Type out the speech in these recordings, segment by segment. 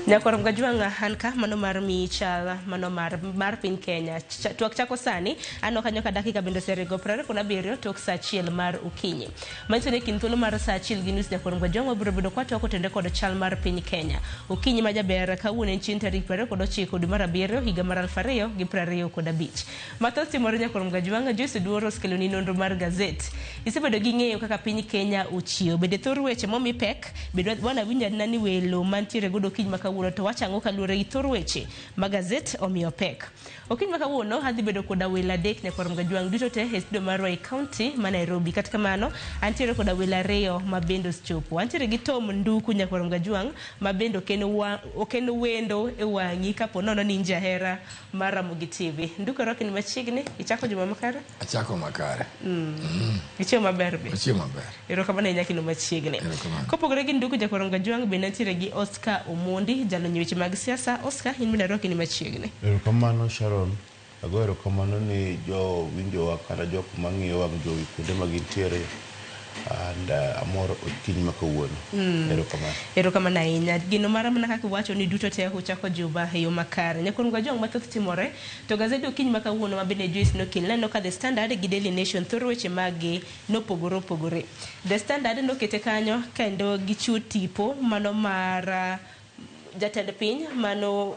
Nyakwar Mgajwang'a an ka mano mar miyi chal mano mar piny Kenya. Twak chako sani aneno kanyo ka dakika bende oseringo 27 tok saa achiel mar okinyi. Manyiso ni kind thuolo mar saa achiel gi nus Nyakwar Mgajwang'a wabiro bedo kwatwak otende kod chal mar piny Kenya. Okinyi ma jaber kawuono en chieng' tarik 29 dwe mar abiriyo higa mar 2025. Mathoth timore Nyakwar Mgajwang'a, Joyce Oduor osekeloni nonro mar gazet. Isebedo gi ng'eyo kaka piny Kenya ochiew. Bende thor weche momi pek, bende wana winj anena ni welo mantiere godo okinyi ma kawuono to wacho ang'o kaluwore gi thor weche ma gazet omiyo pek. Okinyi ma kawuono adhi bedo koda welo adek Nyakwar Mgajwang' duto te e studio marwa e county ma Nairobi. Kata kamano, antiere koda welo ariyo ma bende osechopo. Antiere gi Tom Nduku Nyakwar Mgajwang' ma bende ok en wendo e wang'i kapo nono ni in jahera mar Ramogi TV. Nduku arwaki ni machiegni, ichako juma makare? Achako makare. Ichiewo maber be? Achiewo maber. Erokamano ahinya kendo machiegni. Erokamano. Kopogore gi Nduku Jakwar Mgajwang' bende nitiere gi Oscar Omondi, jalony e weche mag siasa. Oscar, in bende arwaki ni machiegni. Erokamano Sharon. Ago erokamano ni jo winjowa kata jok mang'iyo wang' jowi kuonde ma gintiere and amor okinyi ma kawuono. Erokamano. Erokamano ahinya. Geno mara mana kaka iwacho ni duto te uchako juma e yo makare. Nyakwar Mgajwang' mathoth timore to gazede okinyi ma kawuono ma bende Joyce nokel naneno ka The Standard gi Daily Nation thor weche maggi nopogore opogore. The Standard nokete kanyo kendo gichiwo tipo mano mar jatend piny mano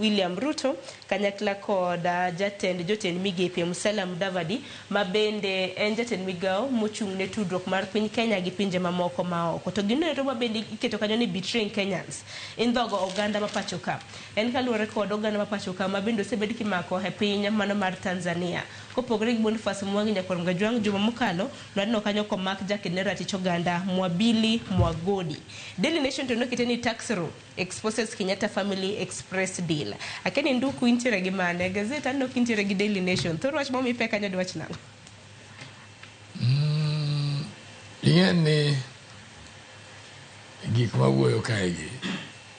William Ruto kanyakla kod jatend jotend migepe Musalia Mudavadi ma bende en jatend migawo mochung' ne tudruok mar piny Kenya gi pinje mamoko maoko. To gino ero ma bende iketo kanyo ni betraying Kenyans, indhogo oganda ma pacho ka. En kaluwore kod oganda ma pacho ka ma bende osebed kimako e piny mano mar Tanzania. Kopogore gi Boniface Mwangi Nyakwar Mgajwang' juma mokalo nwaneno kanyo komak jaked ne ratich oganda Mwabili Mwagodi. Daily Nation to nokete ni tax row exposes Kenyatta Family Express deal. Akia ni Nduku intiere gi mane? Gazet aneno kintiere gi Daily Nation. Thor wach momi pek kanyo dwach nang'o? Ing'e ni gik mawuoyo kae gi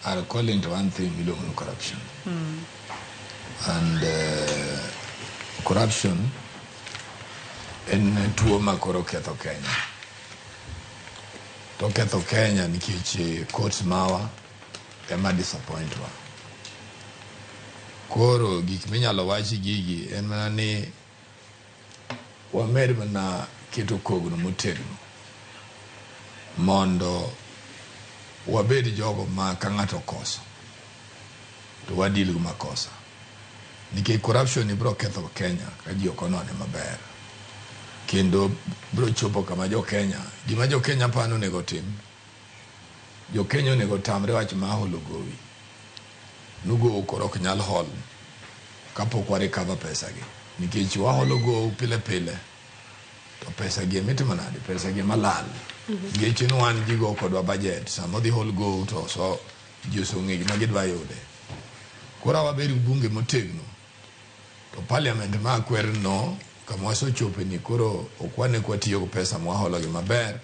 are calling to one thing miluongo ni corruption. And corruption en tuo ma koro ketho Kenya. To ketho Kenya nikech courts mawa ema disappoint wa. Koro gik minyalo wachi gigi en mana ni wamed mana keto kogno motegno mondo wabed jogo ma ka ng'ato okoso to wadeal gi makosa. Nikech corruption ni biro ketho Kenya ka ji ok onone maber. Kendo biro chopo kama jo Kenya, gima jo Kenya paro ni onego otim, jo Kenya onego otamre wach mar holo gowi. Nu gowi koro ok nyal hol kapok wa recover pesa gi. Nikech waholo gowi pile pile to pesa gi ema itimo nade? Pesa gi ema lal. Nikech ni wan ji go kodwa budget, sama odhi hol gowi to so ji osong'e gima gidwa yude. Koro wabed gi bunge motegno to parliament ma kwer no kama wasechope ni koro ok wane kwatiyo gi pesa mwaholo gi maber.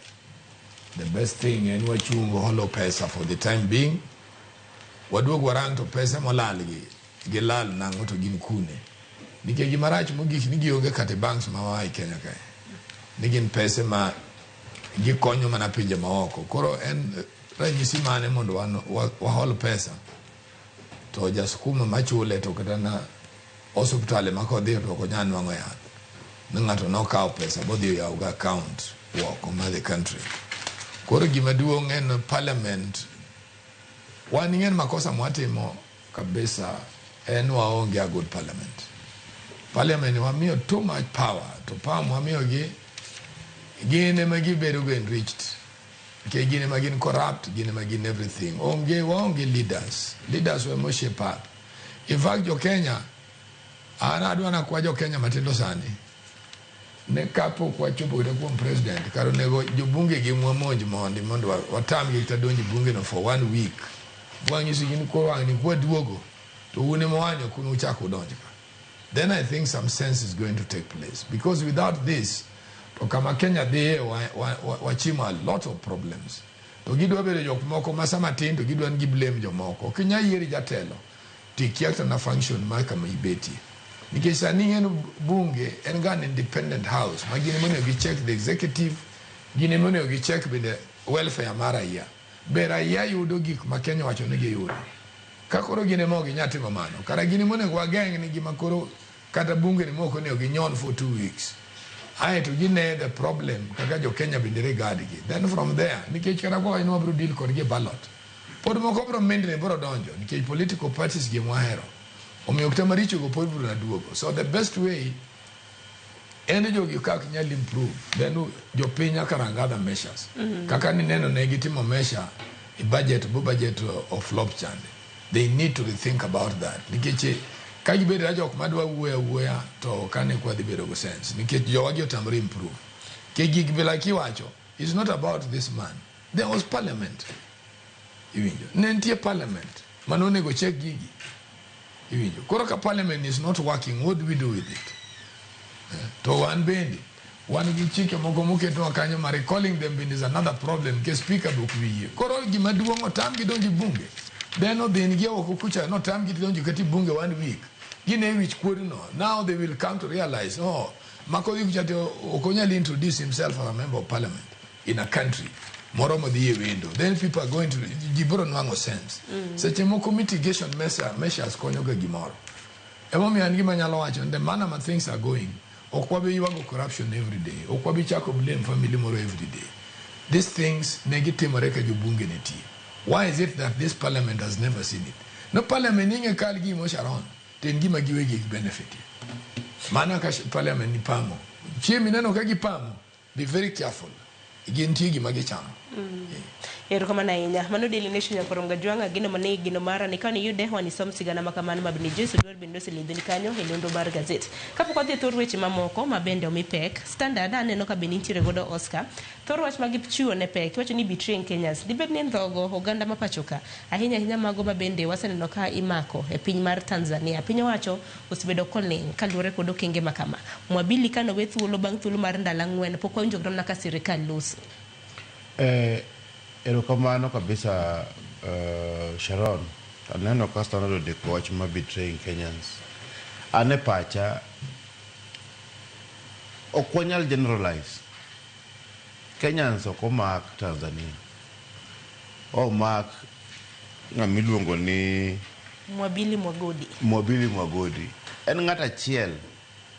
The best thing en wachung holo pesa for the time being. Waduog warang to pesa molal gi gilal nang'o to gin kune. Nikech gima rach mogik ni gionge kata e banks ma waa e Kenya kae. Ni gin pese ma gikonyo mana pinje maoko. Koro en ranyisi mane mondo wan wahol pesa to jasukuma machule to kata na osuptal ema kodhi to ok onyal nwang'o yath. Ni ng'ato nokawo pesa bodhi oyawo go account oko mar the country. Koro gima duong' en parliament wan ing'e ni makosa mwatimo kabisa en waonge a good parliament. Parliament wamiyo too much power to power mwamiyogi gin ema gibedo go enriched. Nikech gin ema gin corrupt, gin ema gin everything. Onge waonge leaders. Leaders ema shape up. In fact jo Kenya an adwa nakwa jo Kenya matindo sani ne kapok wachopo kata kuom president kar onego jobunge gi mwamonj mondi mondo watamgi kata donjo e bunge no for one week. Wang'isigi ni koro wang' ni kwaduogo to un ema wang'ni ok unuchak udonj ka. Then I think some sense is going to take place because without this to kama Kenya dhiye wachimo a lot of problems. To gidwa bedo jok moko ma sama tin to gidwa ni gi blame jomoko. Ok inyal yieri jatelo to ikia kata na function mar kama ibetie. Nikech sani ing'e ni bunge en ga an independent house ma gin ema onego gi check the executive, gin ema onego gi check bende welfare mar raia. Be raia yudo gik ma Kenya owacho ni giyudo? Ka koro gin ema ok ginyal timo mano, kara gin ema onego wageng' ni gima koro kata bunge ni mok onego ginyon for 2 weeks. Aeto gine the problem kaka jo Kenya bende regard gi. Then from there, nikech kata kwa ni wabiro deal kodgi e ballot, pod moko biro mindre biro donjo nikech political parties gi mwahero. Omiyo kata maricho go pod biro na duogo. So the best way en jogi kak nyal improve, then jopiny nyaka rang other measures. Kaka nineno ne gitimo measure e budget, bo budget of flop chande. They need to rethink about that. Nikech ka gibedo jok madwa wuoyo awuoya to kane kwa dhi bedo go sense. Nikech jowagi otamre improve. Ke gik bila kiwacho, it's not about this man. There was parliament. Iwinjo. Ne nitie parliament mane onego check gigi. Iwinjo. Koro ka parliament is not working, what do we do with it? To wan bende wan gi chike moko moketwa kanyo ma recalling them bende is another problem nikech speaker be ok wiyie. Koro gima duong' otamgi donjo e bunge. Then odhin gi oko kucha notamgi donjo kata e bunge one week. Gine wich kuodno. Now they will come to realize, oh, mako dhi kucha to ok onyal introduce himself as a member of parliament in a country moro modhi e wendo. Then people are going to, ji biro nwang'o sense. Seche moko mitigation measures konyo ga gimoro. Emomiyo an gima anyalo wacho ni the manner ma things are going, ok wabi ywago corruption every day. Ok wabi chako blame family moro every day. These things ne gitimore ka jobunge nitie. Why is it that this parliament has never seen it? No parliament ing'e kal gimo Sharon, to en gima giwegi benefit. Mana ka parliament ni pamo. Chieng' mineno ka gipamo, be very careful. Gintie gima gichamo. Erokamano ahinya. Mano Daily Nation nyakorom Gajwang' ageno mane geno mara ni kane iyude wanisom sigana ma kamano ma bende Joyce Oduor bende oselidhoni kanyo e nonro mar gazet. Kapok wadhi e thor weche mamoko ma bende omi pek, Standard aneno ka bende nitiere godo Oscar. Thor wach ma gichiwo ne pek iwacho ni betraying Kenyans. Dibed ni ndhogo oganda ma pacho ka ahinya ahinya mago ma bende waseneno ka imako e piny mar Tanzania. Piny owacho osebedo koling' kaluwore kod okenge ma kama. Mwabili kanowe thuolo bang' thuolo mar ndalo 4 pok wawinjo kata mana ka sirikal loso. Erokamano kabisa, Sharon. Aneno ka Standard ondiko wach ma betraying Kenyans. An e pacha ok wanyal generalize. Kenyans ok omak Tanzania. Omak ng'ama iluongo ni Mwabili Mwagodi. Mwabili Mwagodi. En ng'at achiel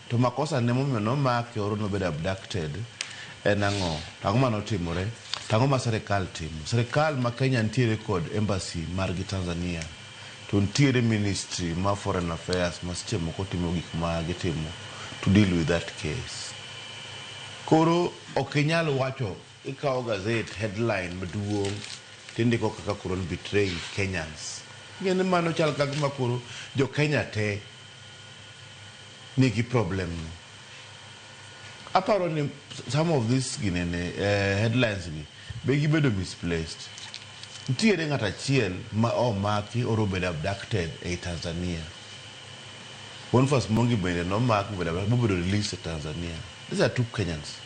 to makosa ne momiyo nomake oro nobedo abducted en ang'o? To ang'o manotimore? To ang'o ma sirikal timo? Sirikal ma Kenya nitiere kod embassy margi Tanzania to nitiere ministry ma foreign affairs ma seche moko timo gik ma gitimo to deal with that case. Koro ok inyal wacho ikawo gazet headline maduong' tindiko kaka koro ni betraying Kenyans. Ing'e ni mano chal ka gima koro jo Kenya te nigi problem no. Aparo ni some of these ginene headlines gi be gibedo misplaced. Nitiere ng'at achiel ma omaki or obedo abducted ei Tanzania. Boniface Mwangi bende nomak mobedo abducted mobedo released e Tanzania. These are two Kenyans.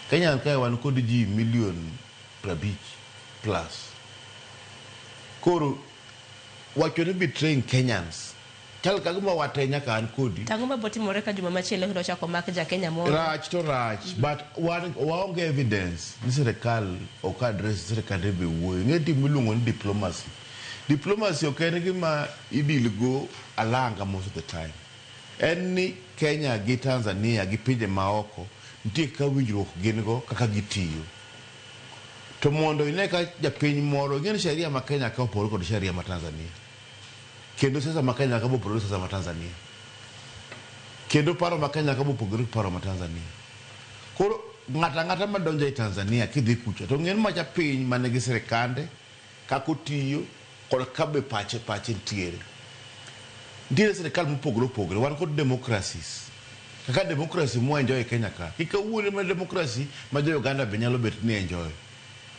Kenya kae wan kod ji million 50 plus. Koro wacho ni betraying Kenyans chal ka gima wate nyaka an kodi. Tang'o mabo timore ka juma machielo kendo ochako mak ja Kenya moro? Rach to rach, but wan waonge evidence ni sirikal ok address sirikande be wuoyo. Ing'e tim miluongo ni diplomacy. Diplomacy ok en gima i-deal go alanga most of the time. En ni Kenya gi Tanzania gi pinje maoko nitie kaka winjruok gin go kaka gitiyo. To mondo ine ka japiny moro, ing'e ni sheria ma Kenya ka opogore kod sheria ma Tanzania. Kendo siasa ma Kenya ka bopogore gi siasa ma Tanzania. Kendo paro ma Kenya ka bopogore gi paro ma Tanzania. Koro ng'ato ang'ata madonjo e Tanzania kidhi kucha to ng'e ni macha piny manigi sirikande, kaka otiyo kod ka be pache pache nitiere. Nitiere sirikal mopogore opogore, wan kod democracies. Kaka democracy mwa enjoy e Kenya ka, kik kawuono ma democracy ma jo Uganda be nyalo bet ni enjoy.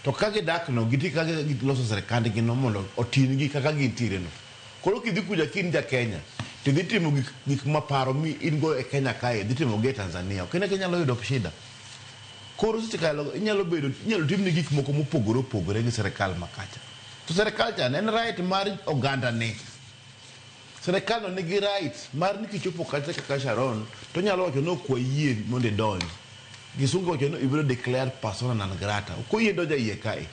To ka gidak no, gitie kaka giloso sirikandgi no mondo otingi kaka gintiere no. Koro kidhi kucha ka in ja Kenya, tidhi timo gik maparo mi in go e Kenya kae, idhi timo gi e Tanzania. Ok ine ka inyalo yudo shida. Koro seche kalo inyalo bedo, inyalo timni gik moko mopogore opogore gi sirikal ma kacha. To sirikal cha en right mar oganda ne. Sirikal no nigi right mar ni kichopo kacha kaka Sharon, to onyalo wacho ni ok wayie mondo idonj. Kisungu wacho ni ibiro declare persona non grata. Ok oyie donjo e iye kae.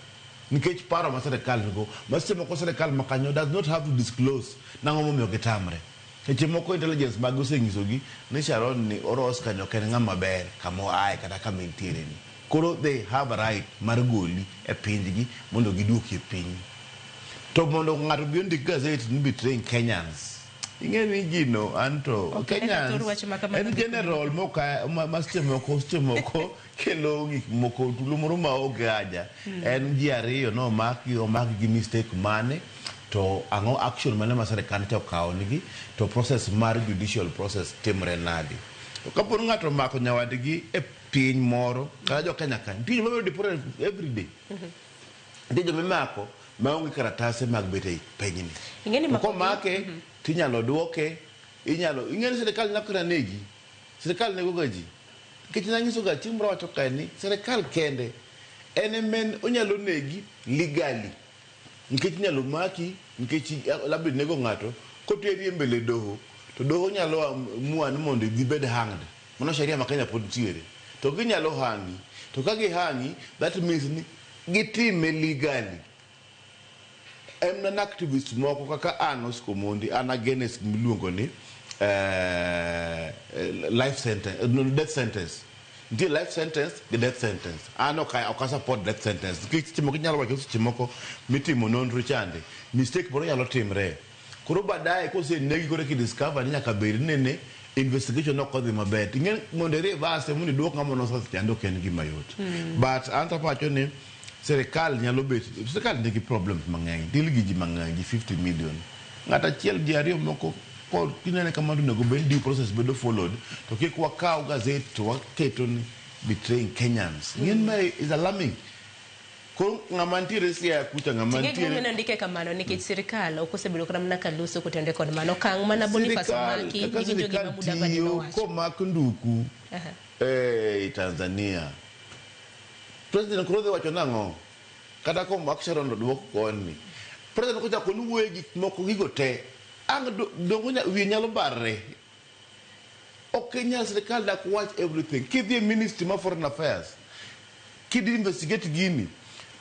Nikech paro ma sirikal nigo, ma seche moko sirikal ma kanyo does not have to disclose nang'o momiyo gitamre. Seche moko intelligence magi osenyisogi ni Sharon ni oros kanyo ok en ng'ama ber kama oaye kata kama entiere ni. Koro they have a right mar goli e pinjgi mondo giduoki e piny. To mondo ng'ato bi ondik gazet ni betraying Kenyans. Ing'e ni gino anto Ok ane ka thor wach ma kamano en dhi general moka ma seche moko kelo gik moko tulo moro ma onge haja. En ji ariyo no omaki omaki gi mistake mane to ang'o action mane ma sirikal cha okawo nigi to process mar judicial process timre nade. To kapo ni ng'ato omako nyawadgi e piny moro kata jo Kenya ka nitie joma bedo deported every day. Nitie joma imako maonge karatase mag bet ei pinyni. Ing'e ni To mako gi- komake tinyalo duoke inyalo ing'e ni sirikal nyalo kata negi sirikal nego ga ji nikech nanyiso ga chieng' moro wacho kae ni sirikal kende en emen onyalo negi legally nikech inyalo maki nikech labda inego ng'ato koteri e mbele doho to doho nyalo amua ni mondo idhi bed hanged mano sheria ma Kenya pod ntiere to ginyalo hangi to ka gihangi that means ni gitime legally en an activist moko kaka an Oscar Omondi an against miluongo ni life sentence no, death sentence nitie life sentence gi death sentence an ok support death sentence nikech seche moko inyalo wacho seche moko mitimo nonro chande mistake moro nyalo timre koro baadaye kosenegi koro kidiscover ni nyaka bed ni nene investigation ok odhi maber ting'e mondo i reverse mondo iduok ng'ama nosetho chande ok en gima yot but an to apacho ni sirikal nyalo bet sirikal nigi problems mang'eny deal gi ji mang'eny ji 50 million ng'at achiel ji ariyo moko ko kinene kamano to onego bed ni due process bedo followed to kik wakaw gazet to waketo ni betraying Kenyans ng'en mae is alarming koro ng'ama ntiere Siaya kucha ng'ama Ting'e gimomiyo ntiere nondike kamano nikech sirikal ok osebedo kata mana ka loso kotenore kod mano okang' mana Boniface Sirikal- omaki kaka giwinjo sirikal gima Mudavadi tiyo nowacho komak nduku Aha. e Tanzania president koro dhi wacho nang'o kata komak Sharon to duok koni president kochako ni wuoye gik moko gigo te ang' dongo wiye nyalo barre ok inyal sirikal dak wach everything kidhi e ministry ma foreign affairs kidhi investigate gini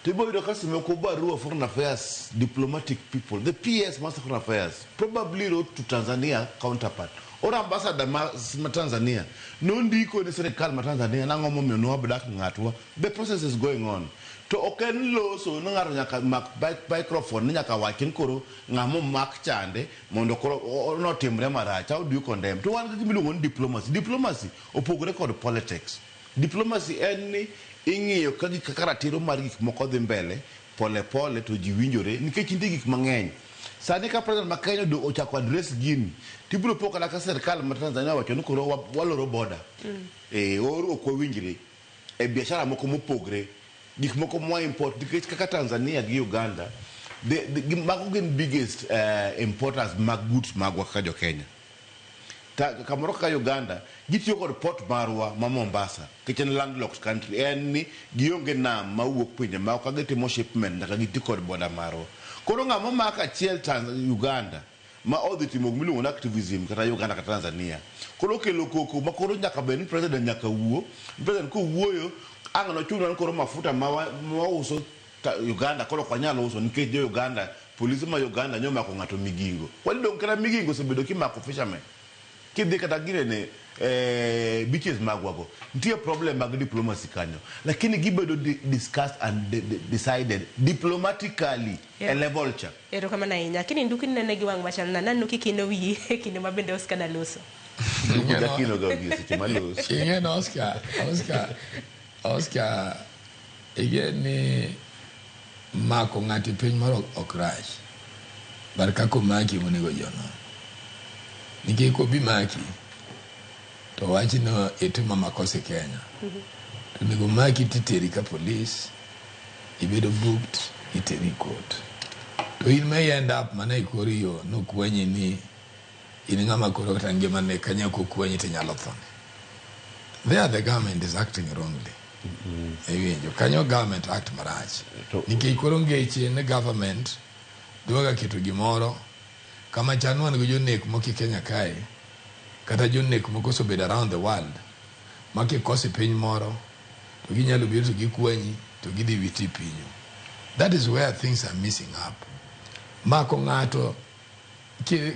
to ibiro yudo ka seche moko barua foreign affairs diplomatic people the PS master foreign affairs probably wrote to Tanzania counterpart or ambassador ma Tanzania nondiko ne sirikal ma Tanzania nang'o momiyo nwadak ng'atwa the process is going on to ok en loso ni ng'ato nyaka mak microphone ni nyaka wach ni koro ng'ama omak chande mondo koro notimre marach how do you condemn to wan gi gima iluongo ni diplomacy diplomacy opogore kod politics diplomacy en ni ing'iyo ka gik kaka ratiro mar gik moko dhi mbele pole pole to ji winjore nikech nitie gik mang'eny sani ka president ma Kenya ochako address gini tibiro po kata ka sirikal ma Tanzania owacho ni koro waloro border or ok wawinjre e biashara moko mopogre gik moko mwa import nikech kaka Tanzania gi Uganda mago gin biggest importers mag goods magwa kaka jo Kenya kamoro kaka Uganda gitiyo kod port marwa ma Mombasa nikech en landlocked country en ni gionge nam mawuok pinje maoko ka gitimo shipment nyaka giti kod border marwa koro ng'ama omako achiel Uganda ma odhi timo gimiluongo ni activism kata Uganda kata Tanzania koro okelo koko ma koro nyaka bed ni president nyaka wuo president kowuoyo ang' nochunwa ni koro mafuta ma wauso Uganda koro ok wanyal uso nikech jo Uganda polise ma Uganda nyomako ng'ato Migingo kwani dong kata Migingo osebedo kimako fishermen kidhi kata girene beaches magwa go nitie problem mag diplomacy kanyo lakini gibedo discussed and decided diplomatically e level cha. Erokamano ahinya. Lakini nduki nene gi wang' machal nade? Aneno kikino wiyi e kinde ma bende Oscar naloso. Nduku jakino ga wiye seche maloso. Ing'e ni Oscar, ing'e ni mako ng'ato e piny moro ok rach. But kaka omaki monego ji onon. Nikech kobi maki, to wach no itimo makosa e Kenya. To onego maki titeri ka polis, ibedo booked, iteri court. To in ma end up mana e kor yo nokwenyi ni in ng'ama koro kata ngimane kanya kokwenyi tinyalo tho. There the government is acting wrongly. Iwinjo kanyo government act marach. Nikech koro ngeche ni government dwaga keto gimoro kama chan wan gi jonek moko e Kenya kae kata jonek moko osebedo around the world ma kikoso e piny moro to ginyalo biro to gikwanyi to gidhi witi e pinyu. That is where things are missing up. Mako ng'ato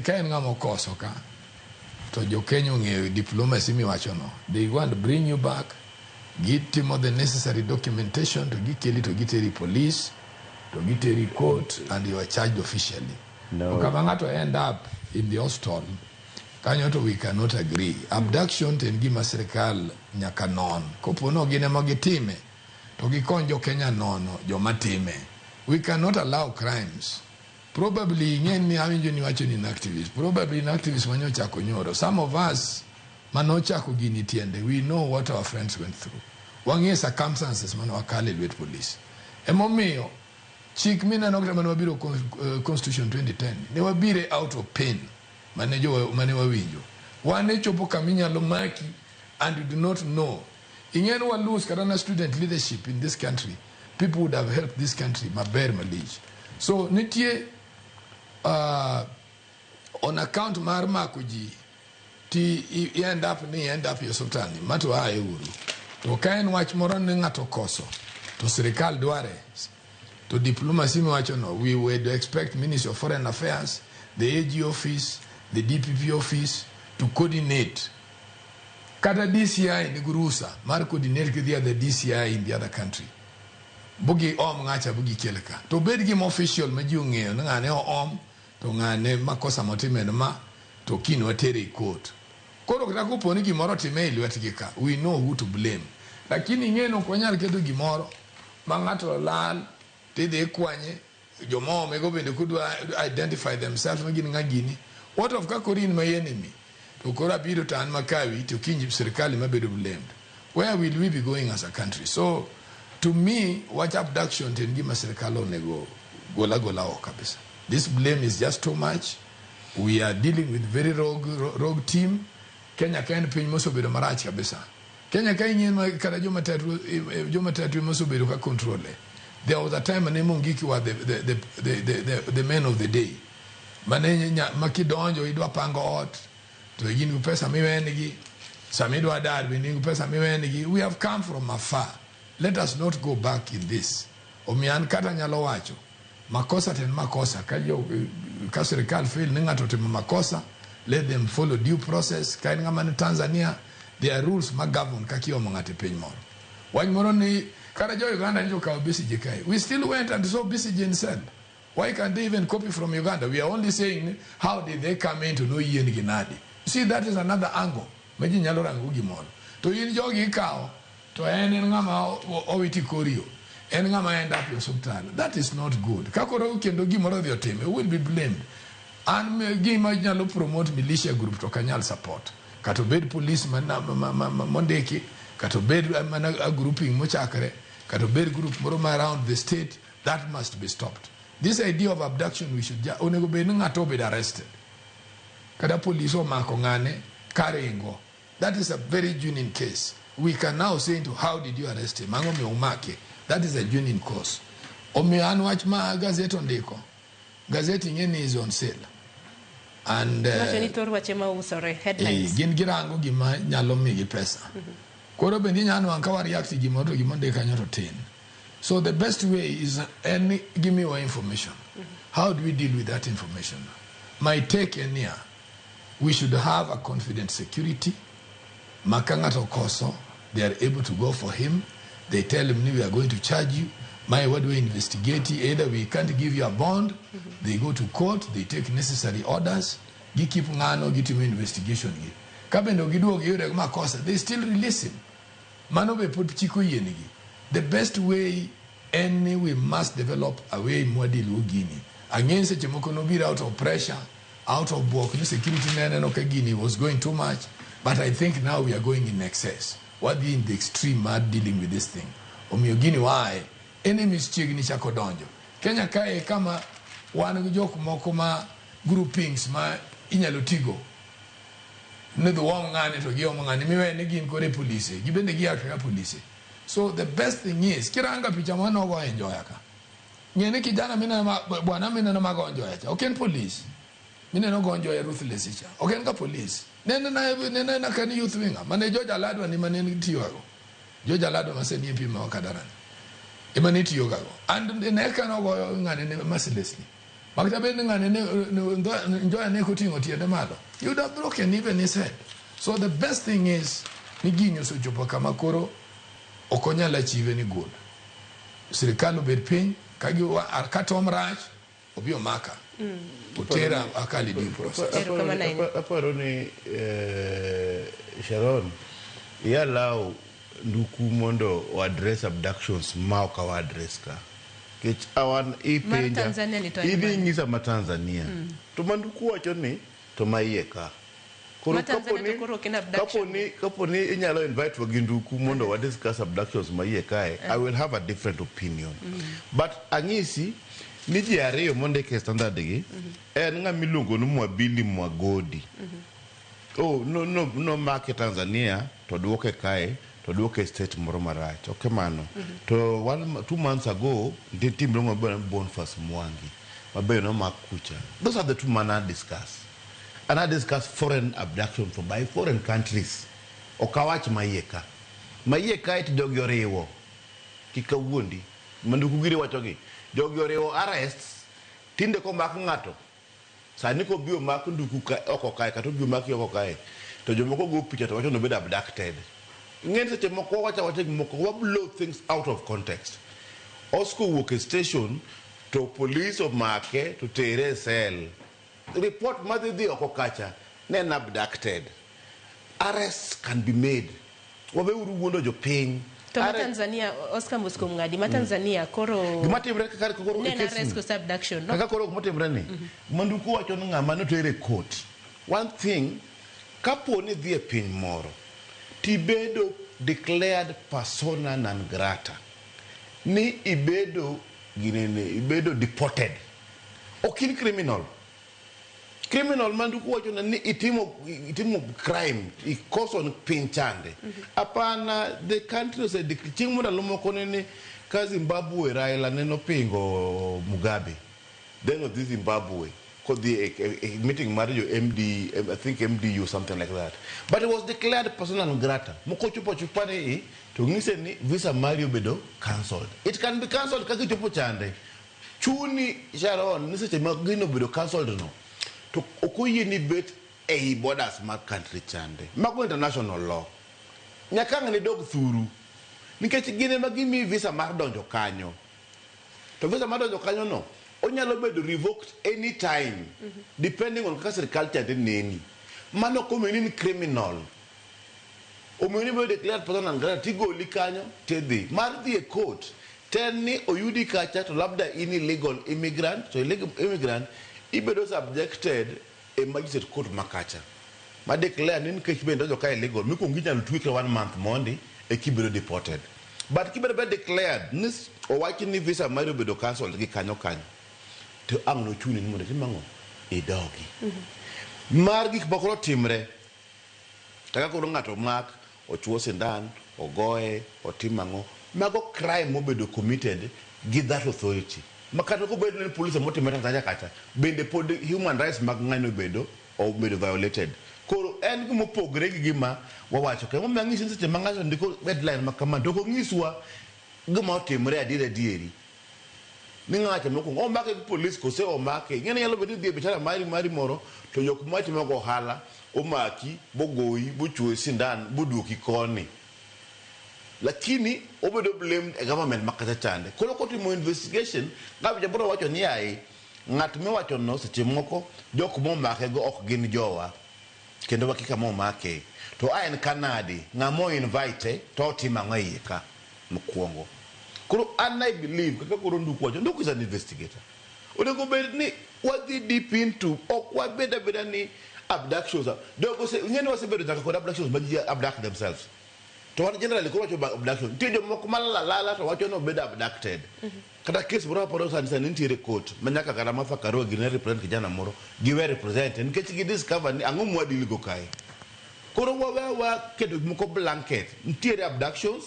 ka en ng'ama okoso ka to jo Kenya ong'eyo diplomacy miwachono. They go and bring you back, gitimo the necessary documentation to gikeli to giteri police to giteri court and you are charged officially. No. To kama ng'ato end up in the hostel kanyo to we cannot agree. Abduction to en gima sirikal nyaka non. Kopo no gin ema gitime to gikony jo Kenya nono joma time. We cannot allow crimes. Probably ing'e ni awinjo ni wacho ni in activist. Probably in activist manyochako nyoro. Some of us manochako gini tiende, we know what our friends went through. Wang'e circumstances mane wakale lwet police. Emomiyo chik mineno kata mane wabiro constitution 2010 ne wabire out of pain mane jo mane wawinjo. Wan chopo kama inyalo maki and you do not know. Ing'e ni wa lose kata na student leadership in this country. People would have helped this country maber malich. So nitie on account mar mako ji ti i end up ni end up e osiptal ni ma to ae uru. To ka en wach moro ni ng'ato okoso to sirikal dware to diplomacy miwacho no, we would expect Ministry of Foreign Affairs, the AG office, the DPP office to coordinate. Kata DCI nigi ruhusa mar coordinate gi the other DCI in the other country. Bugi om ng'acha bugi kel ka. To bed gima official ma ji ong'eyo ni ng'ane oom to ng'ane makosa motime en ma to kiny watere e court. Koro kata kopo ni gimoro otime e lwetgi ka, we know who to blame. Lakini ing'e ni ok wanyal keto gimoro ma ng'ato lal tidhi ikwanye joma oomego bende kudwa identify themselves ma gin ng'a gini. What of ka koro in my enemy to koro abiro to an makawi to kiny sirikal ema bedo blamed. Where will we be going as a country? So to me, wach abduction to en gima sirikal onego gola gola oko kabisa. This blame is just too much. We are dealing with very rogue team. Kenya ka en piny mosebedo marach kabisa. Kenya ka ing'e ma kata joma tatu mosebedo ka control. There was a time mane Mungiki were the men of the day. Mane ma kidonjo idwa pango ot to gin gi pesa miwenigi. Sama idwa dar bende in gi pesa miwenigi. We have come from afar. Let us not go back in this. Omiyo an kata nyalo wacho makosa to en makosa. Ka sirikal fail ni ng'ato otimo makosa, let them follow due process. Ka en ng'ama ni Tanzania, there are rules ma govern kaka iomo ng'ato e piny moro. Wach moro ni kata jo Uganda nyocha okawo Besigye kae. We still went and saw Besigye in cell. Why can't they even copy from Uganda? We are only saying how did they come in to know yien gi nadi. See, that is another angle. Ma ji nyalo rango gimoro. To in jogi ikawo to en ng'ama owiti korio. En ng'ama end up e osiptal. That is not good. Ka koro kendo gimoro odhi otime, who will be blamed? An gima nyalo promote militia group to ok anyal support. Kata obed police mondiki, kata obed mana a grouping mochakre, kata obed group moro ma around the state, that must be stopped. This idea of abduction, we should onego bed ni ng'ato obed arrested. Kata police omako ng'ane karingo. That is a very genuine case. We can now say into how did you arrest him? Ang'o miyo umake? That is a genuine cause. Omiyo an wach ma gazet ondiko, gazet ing'e ni is on sale. And Wacho ni thor wache ma usore headlines. Gin girango gima nyalo migi pesa. Koro bende inyalo nwang' ka wa react gimoro to gima ondik kanyo to tin. So the best way is en gimiwa information. How do we deal with that information? My take en niya, we should have a confident security. Ma ka ng'ato okoso, they are able to go for him. They tell him we are going to charge you. My what we investigate, either we can't give you a bond, they go to court, they take necessary orders, gikeep ng'ano, gitimo investigation gi. Ka bende ok giduogo giyude makosa, they still release him. Mano be pod chik oyienegi. The best way en ni we must develop a way mwadeal go gini. Ang'e ni seche moko nobiro out of pressure, out of buok ni security ne neno ka gini was going too much, but I think now we are going in excess. Wadhi in the extreme mar dealing with this thing. Omiyo gini wae, enemies chiegni chako donjo. Kenya kae kama wan gi jok moko ma groupings ma inyalo tigo. Ni dhi uom ng'ani to giomo ng'ani miwe ni gin kore polise. Gibende gia kaka polise. So the best thing is, kiranga picha manogo e Njoya ka. Ng'e ni kijana mineno ma, bwana mineno mago Njoya cha, ok en police. Mineno go Njoya ruthless cha. Ok en ga police. Nene na nene na kan youth winger mane George Aladwa ni mane tiyogo. George Aladwa ma sani MP ma Wakadarani. Ema ne itiyoga go. And ne ka nogoyo ng'ane ne mercilessly. Makata bed ni ng'ane ne Njoya ne koting'o tiende malo. You would have broken even his head. So the best thing is ni gini osechopo kama koro ok onyal achieve ni good. Sirikal obed piny ka tom rach obi omaka. Otera akali due process. Erokamano ahinya. Aparo ni Sharon, i allow Nduku mondo o address abductions ma ok awa address ka. Nikech awan ipenja, Tanzania ni to en idhi mane? nyisa ma Tanzania. To ma Nduku wacho ni to ma iye ka. Koro Ma Tanzania to koro ok en abduction. Kaponi inyalo invite wa gi Nduku mondo wa discuss abductions ma iye kae, I will have a different opinion. But anyisi ni ji ariyo mondike e Standard gi, en ng'ama iluongo ni Mwabili Mwagodi. Oh, no, no, no make Tanzania to duoke kae to duoke state moro marach. Ok mano. To 2 months ago nitie team miluongo ni Boniface Mwangi mabe nomak kucha. Those are the two man I discuss. And I discuss foreign abduction from by foreign countries. Ok awach ma iye ka. Ma iye kae to jogi oriwo. Kik awuondi. Manduku giri wachogi. Jogi oriwo arrests. Tinde komak ng'ato sani kobi omak Nduku ka, oko kae kata obi omaki oko kae to jomoko go picha to wacho ni obedo abducted. Ing'eni seche moko wawacho awacha gik moko wa blow things out of context. Oscar owuok e station to police omake to tere e cell. Report madhi dhi oko kacha ne en abducted. Arrests can be made. Waweuru wuondo jopiny. To ma Tanzania, Oscar Moscow Ng'adi, ma Tanzania koro Gima timre kaka koro ne e en case arrest ni. kose abduction, no? Kaka koro gimotimre ni, Manduku wacho ni ng'ama notere e court. One thing, kapo ni idhi e piny moro, tibedo declared persona non grata, ni ibedo ginene, ibedo deported. Ok in criminal. Criminal Manduku wacho ni itimo crime, ikoso ni piny chande. Apana, the country ose chieng' moro ndalo moko nene ka Zimbabwe Raila ne nopingo Mugabe. Then odhi Zimbabwe kodhi e meeting mar jo MD, I think MDU, something like that. But it was declared persona non grata. Moko chopo achopa ni i to ng'ise ni visa mari obedo cancelled. It can be cancelled kaka ichopo chande. Chuni Sharon ni seche ma gino obedo cancelled no to ok oyieni bet ei borders mar country chande. Mago international law. Nyaka ang' nidog thuru. Nikech gin ema gimiyi visa mar donjo kanyo. To visa mar donjo kanyo no onyalo bedo revoked anytime depending on kaka sirikal chande neni. Mano ok omiyo ni in criminal. Omiyo ni bedo declared persona non grata tigoli kanyo tidhi. Mar dhi e court ten ni oyudi kacha to labda in illegal immigrant, to illegal immigrant ibedo subjected e magistrate court ma kacha. Ma declare ni nikech bende donjo ka illegal mikuongo inyalo twe ka one month mondi e kibedo deported. But kibedo be declared ni owach ni visa mari obedo cancelled gi kanyo kanyo to ang' nochuni ni mondo itim ang'o idogi. Mar gik moko notimre kaka koro ng'ato omak ochuo sindan ogoye otim ang'o mago crime mobedo committed gi that authority ma kata kobed ni police motime Tanzania kacha bende pod human rights mag ng'ani obedo violated. Koro en gima opogore gi gima wawacho ka. Emomiyo ang'isi ni seche ma ng'ato ndiko headline ma kama to ok onyiswa gima otimore adier adieri ni ng'ato mokwongo omake gi polis kose omake. Ing'e ni nyalo bedo ni idhi e biashara mari moro to jok matimo go ohala omaki bogoyi bochuoyi sindan boduoki koni, lakini obedo blamed e government ma kacha chande. Koro kotimo investigation ng'ato biro wacho ni yaye ng'at miwacho no seche moko jok momake go ok gin jowa kendo wakia kama omake to a en kanadi ng'ama o invite to otimo ang'o e iye ka mokwongo. Koro an I believe kaka koro Nduku wacho, Nduku is an investigator, onego bed ni wadhi deep into, ok wabed abeda ni abductions jogo ing'e ni wasebedo nyaka kod abductions ma ji abduct themselves. To wan generally koro wacho abduction, nitie jomoko malalala to wacho ni obedo abducted. Kata case moro aparo sani sani nitiere court ma nyaka kata Martha Karua gine represent kijana moro giwe represent nikech gi discover ni ang'o mwadil go kae. Koro wawe wa keto gik moko blanket. Nitiere abductions,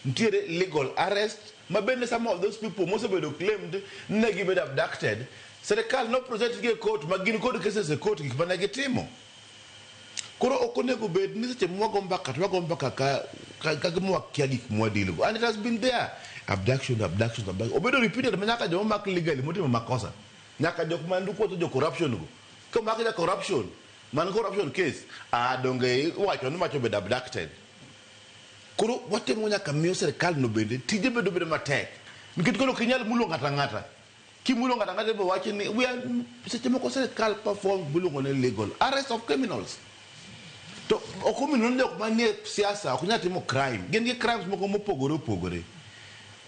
nitiere legal arrest ma bende some of those people mosebedo claimed ne gibedo abducted, sirikal no present gi e court ma gin kod cases e court gik mane gitimo. Koro ok onego bed ni seche mwago mbaka to wago mbaka ka gima wakia gik mwadil go, and it has been there. Abduction, abduction, abduction. Obedo repeated ma nyaka joma mak legally motimo makosa. Nyaka jok man dukoto jo corruption go. Komak ja corruption, man corruption case, ah donge iwacho ni macho bedo abducted. Koro watemo nyaka miyo sirikal no bende tije bedo bedo matek. Nikech koro ok inyal mulo ng'ato ang'ata. Kimulo ng'ato ang'ata ibo wach ni we are seche moko sirikal perform miluongo ni legal arrest of criminals. To ok omino ni jok manie siasa ok nyal timo crime. Gin gi crimes moko mopogore opogore.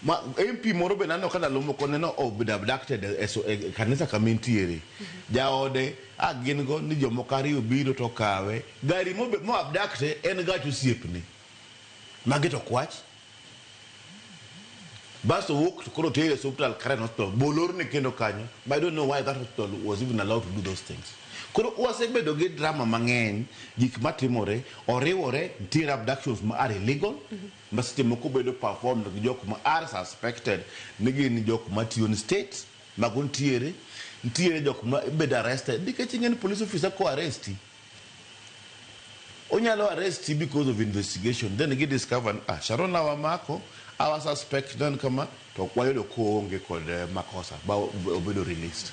Ma MP moro be naneno ka ndalo moko neno obedo abducted e, e kanisa kama entiere. Jaode a gin go ni jomoko ariyo biro to kawe. Gari mo abduct en gach osiepne. Magi to kwach. Basto wuok to koro tere e osiptal Karen Hospital. Bolorne kendo kanyo. But I don't know why that hospital was even allowed to do those things. Koro wasebedo gi drama mang'eny, gik matimore, oriwore, nitiere abductions ma are illegal, ma seche moko bedo performed gi jok ma are suspected ni gin jok matiyo ni state, mago nitiere, nitiere jok ma bedo arrested, nikech ing'e ni police officer ko arresti, onyalo arresti because of investigation, then gi discover ni, ah, Sharon wamako, our suspect then kama, to wayudo koonge kod makosa, ba obedo released.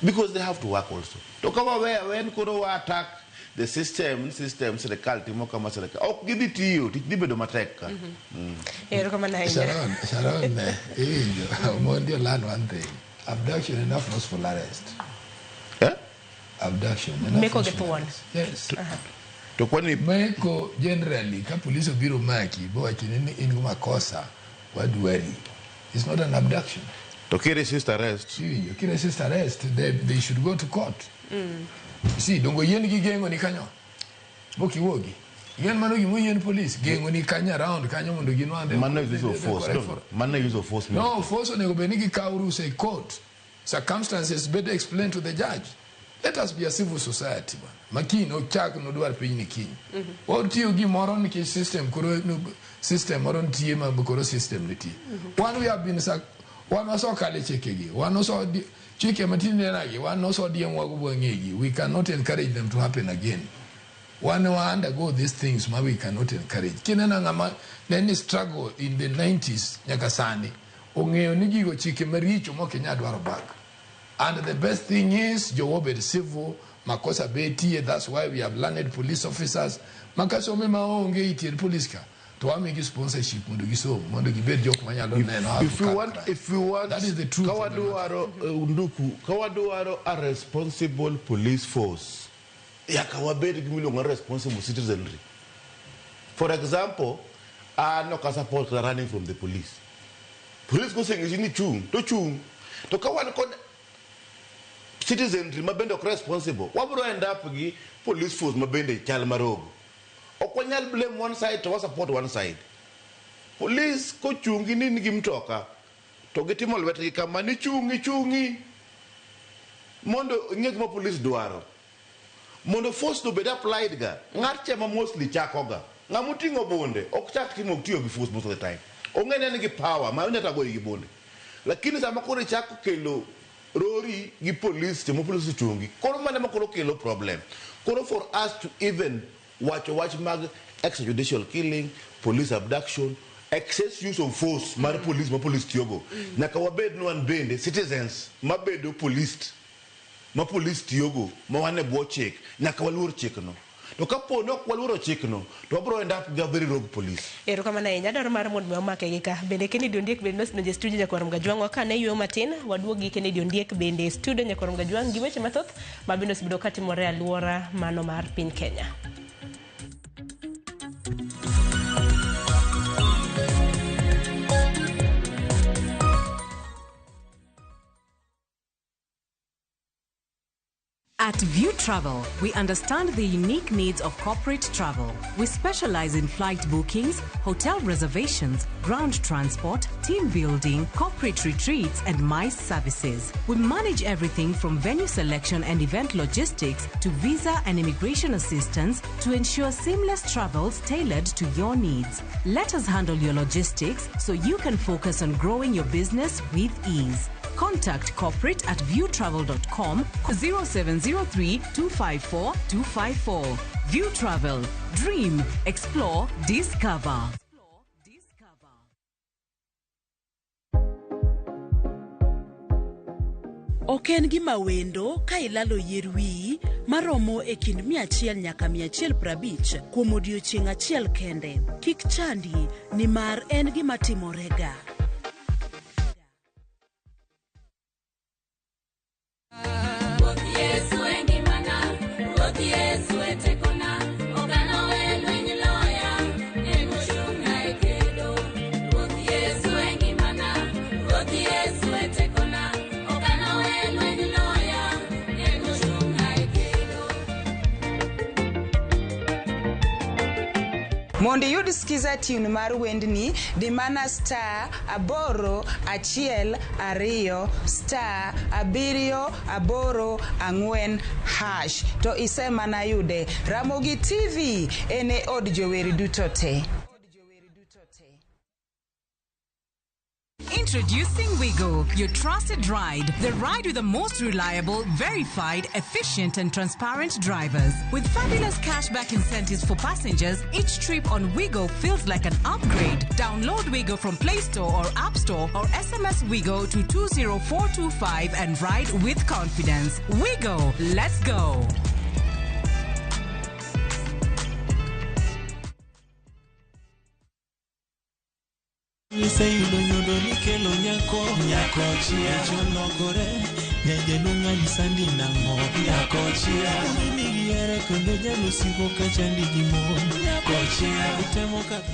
Because they have to work also. To ka waweyo aweya ni koro wa attack the system, system sirikal timo kama sirikal, ok gidhi tiyo, tich dhi bedo matek ka. Erokamano ahinya. Sharon, Sharon, iwinjo, mondi learn one thing. Abduction and not forceful arrest. Eh? Abduction and Meko gi forceful thuon. arrest. Yes. To kwani Meko generally ka police obiro maki bowacho ni in gi makosa wadwari. It's not an abduction. To ki resist arrest, Iwinjo, ki resist arrest, they should go to court. See, dongo yien gi geng'o ni kanyo. Bok iwuogi. Ing'en mano gima oyien police geng'o ni kanyo around kanyo mondo ginwang' mano use of force. correct No, mano use of force. No, force onego bed ni gikawo rusa e court. Circumstances better explain to the judge. Let us be a civil society bwana. Makiny ok chak nodwar piny ni kiny. Watiyo gimoro nikech system koro system moro nitie ma koro system nitie. Wan we have been wan wasekalo e chikegi. Wan chike matinde nagi wan nosodiemwa go bwang'egi. We cannot encourage them to happen again. Wan wa undergo these things ma we cannot encourage. Kineno ng'ama ne ni struggle in the 90s nyaka sani ong'eyo ni gigo chike maricho mok inyal dwaro back. And the best thing is jowo bed civil, makosa betie, that's why we have learned police officers. Makasome maonge itiend police ka to wamigi sponsorship mondo gisom mondo gibed jok manyalo neno how If to we cut want, crime. if we want, That is the truth ka of the matter. wadwaro nduku, ka wadwaro a responsible police force, nyaka wabed gi miluongo ni responsible citizenry. For example, an ok support kata running from the police. Police koseng'isi ni chung, to chung. To ka wan kod citizenry ma bende ok responsible, wabro end up gi police force ma bende chal marogo. Ok wanyal blame one side to wa support one side. Police kochungi ni in gi mtoka, to gitimo lwetgi kama ni chungi chungi mondo ing'e gima police dwaro. Mondo force no bed applied ga, ng'at cha ma mostly chako ga. Ng'ama oting'o bunde ok chak timo tiyo gi force most of the time. Ong'e ni en gi power ma onyalo goyi gi bunde. Lakini sama koro ichako kelo rori gi police timo police ochungi, koro mano ema koro kelo problem. Koro for us to even wacho wach mag extrajudicial killing, police abduction, excess use of force mar police ma police tiyogo, nyaka wabed ni wan bende citizens mabedo policed ma police tiyogo ma wan e bwo chik nyaka waluor chikno to kapo ni ok waluoro chikno to wabro end up gi a very rogue police. Erokamano ahinya. Adwaro mar mondo mi wamake gi ka. Bende Kennedy Ondiek bende nosedonjo e studio nyakwar Mgajwang'. Wakane yueyo matin, waduog gi Kennedy Ondiek bende e studio nyakwar Mgajwang' gi weche mathoth ma bende osebedo katimore e alwora mano mar piny Kenya. At View Travel, we understand the unique needs of corporate travel. We specialize in flight bookings, hotel reservations, ground transport, team building, corporate retreats, and MICE services. We manage everything from venue selection and event logistics to visa and immigration assistance to ensure seamless travels tailored to your needs. Let us handle your logistics so you can focus on growing your business with ease. Contact corporate at viewtravel.com 0703 254 254. View Travel. Dream, explore, discover. Ok en gima wendo ka ilalo yier wiyi maromo e kind 100 nyaka 150 kuom odiechieng' achiel kende. Kik chandi nimar en gima timorega. Ruoth Yesu e ngimana, Ruoth Yesu e tekona, ok anawe lweny loya, en ochung'na e kedo. Ruoth Yesu e ngimana, Ruoth Yesu e tekona, ok anawe lweny loya, en ochung'na e kedo. Mondo iyud skiza tune mar wendni, di mana star 8 1 2 star 7 8 4 hash to isemana yude. Ramogi TV en e od jower duto te. Introducing Wigo, your trusted ride. The ride with the most reliable, verified, efficient, and transparent drivers. With fabulous cashback incentives for passengers, each trip on Wigo feels like an upgrade. Download Wigo from Play Store or App Store or SMS Wigo to 20425 and ride with confidence. Wigo, let's go. Iseyudo nyodo nikelo nyako nyako chia chologore nyajaluo sandi nang'o nyako chia nigi here kendo jalusigo ka chandi gi mon nyako chia itemo kadho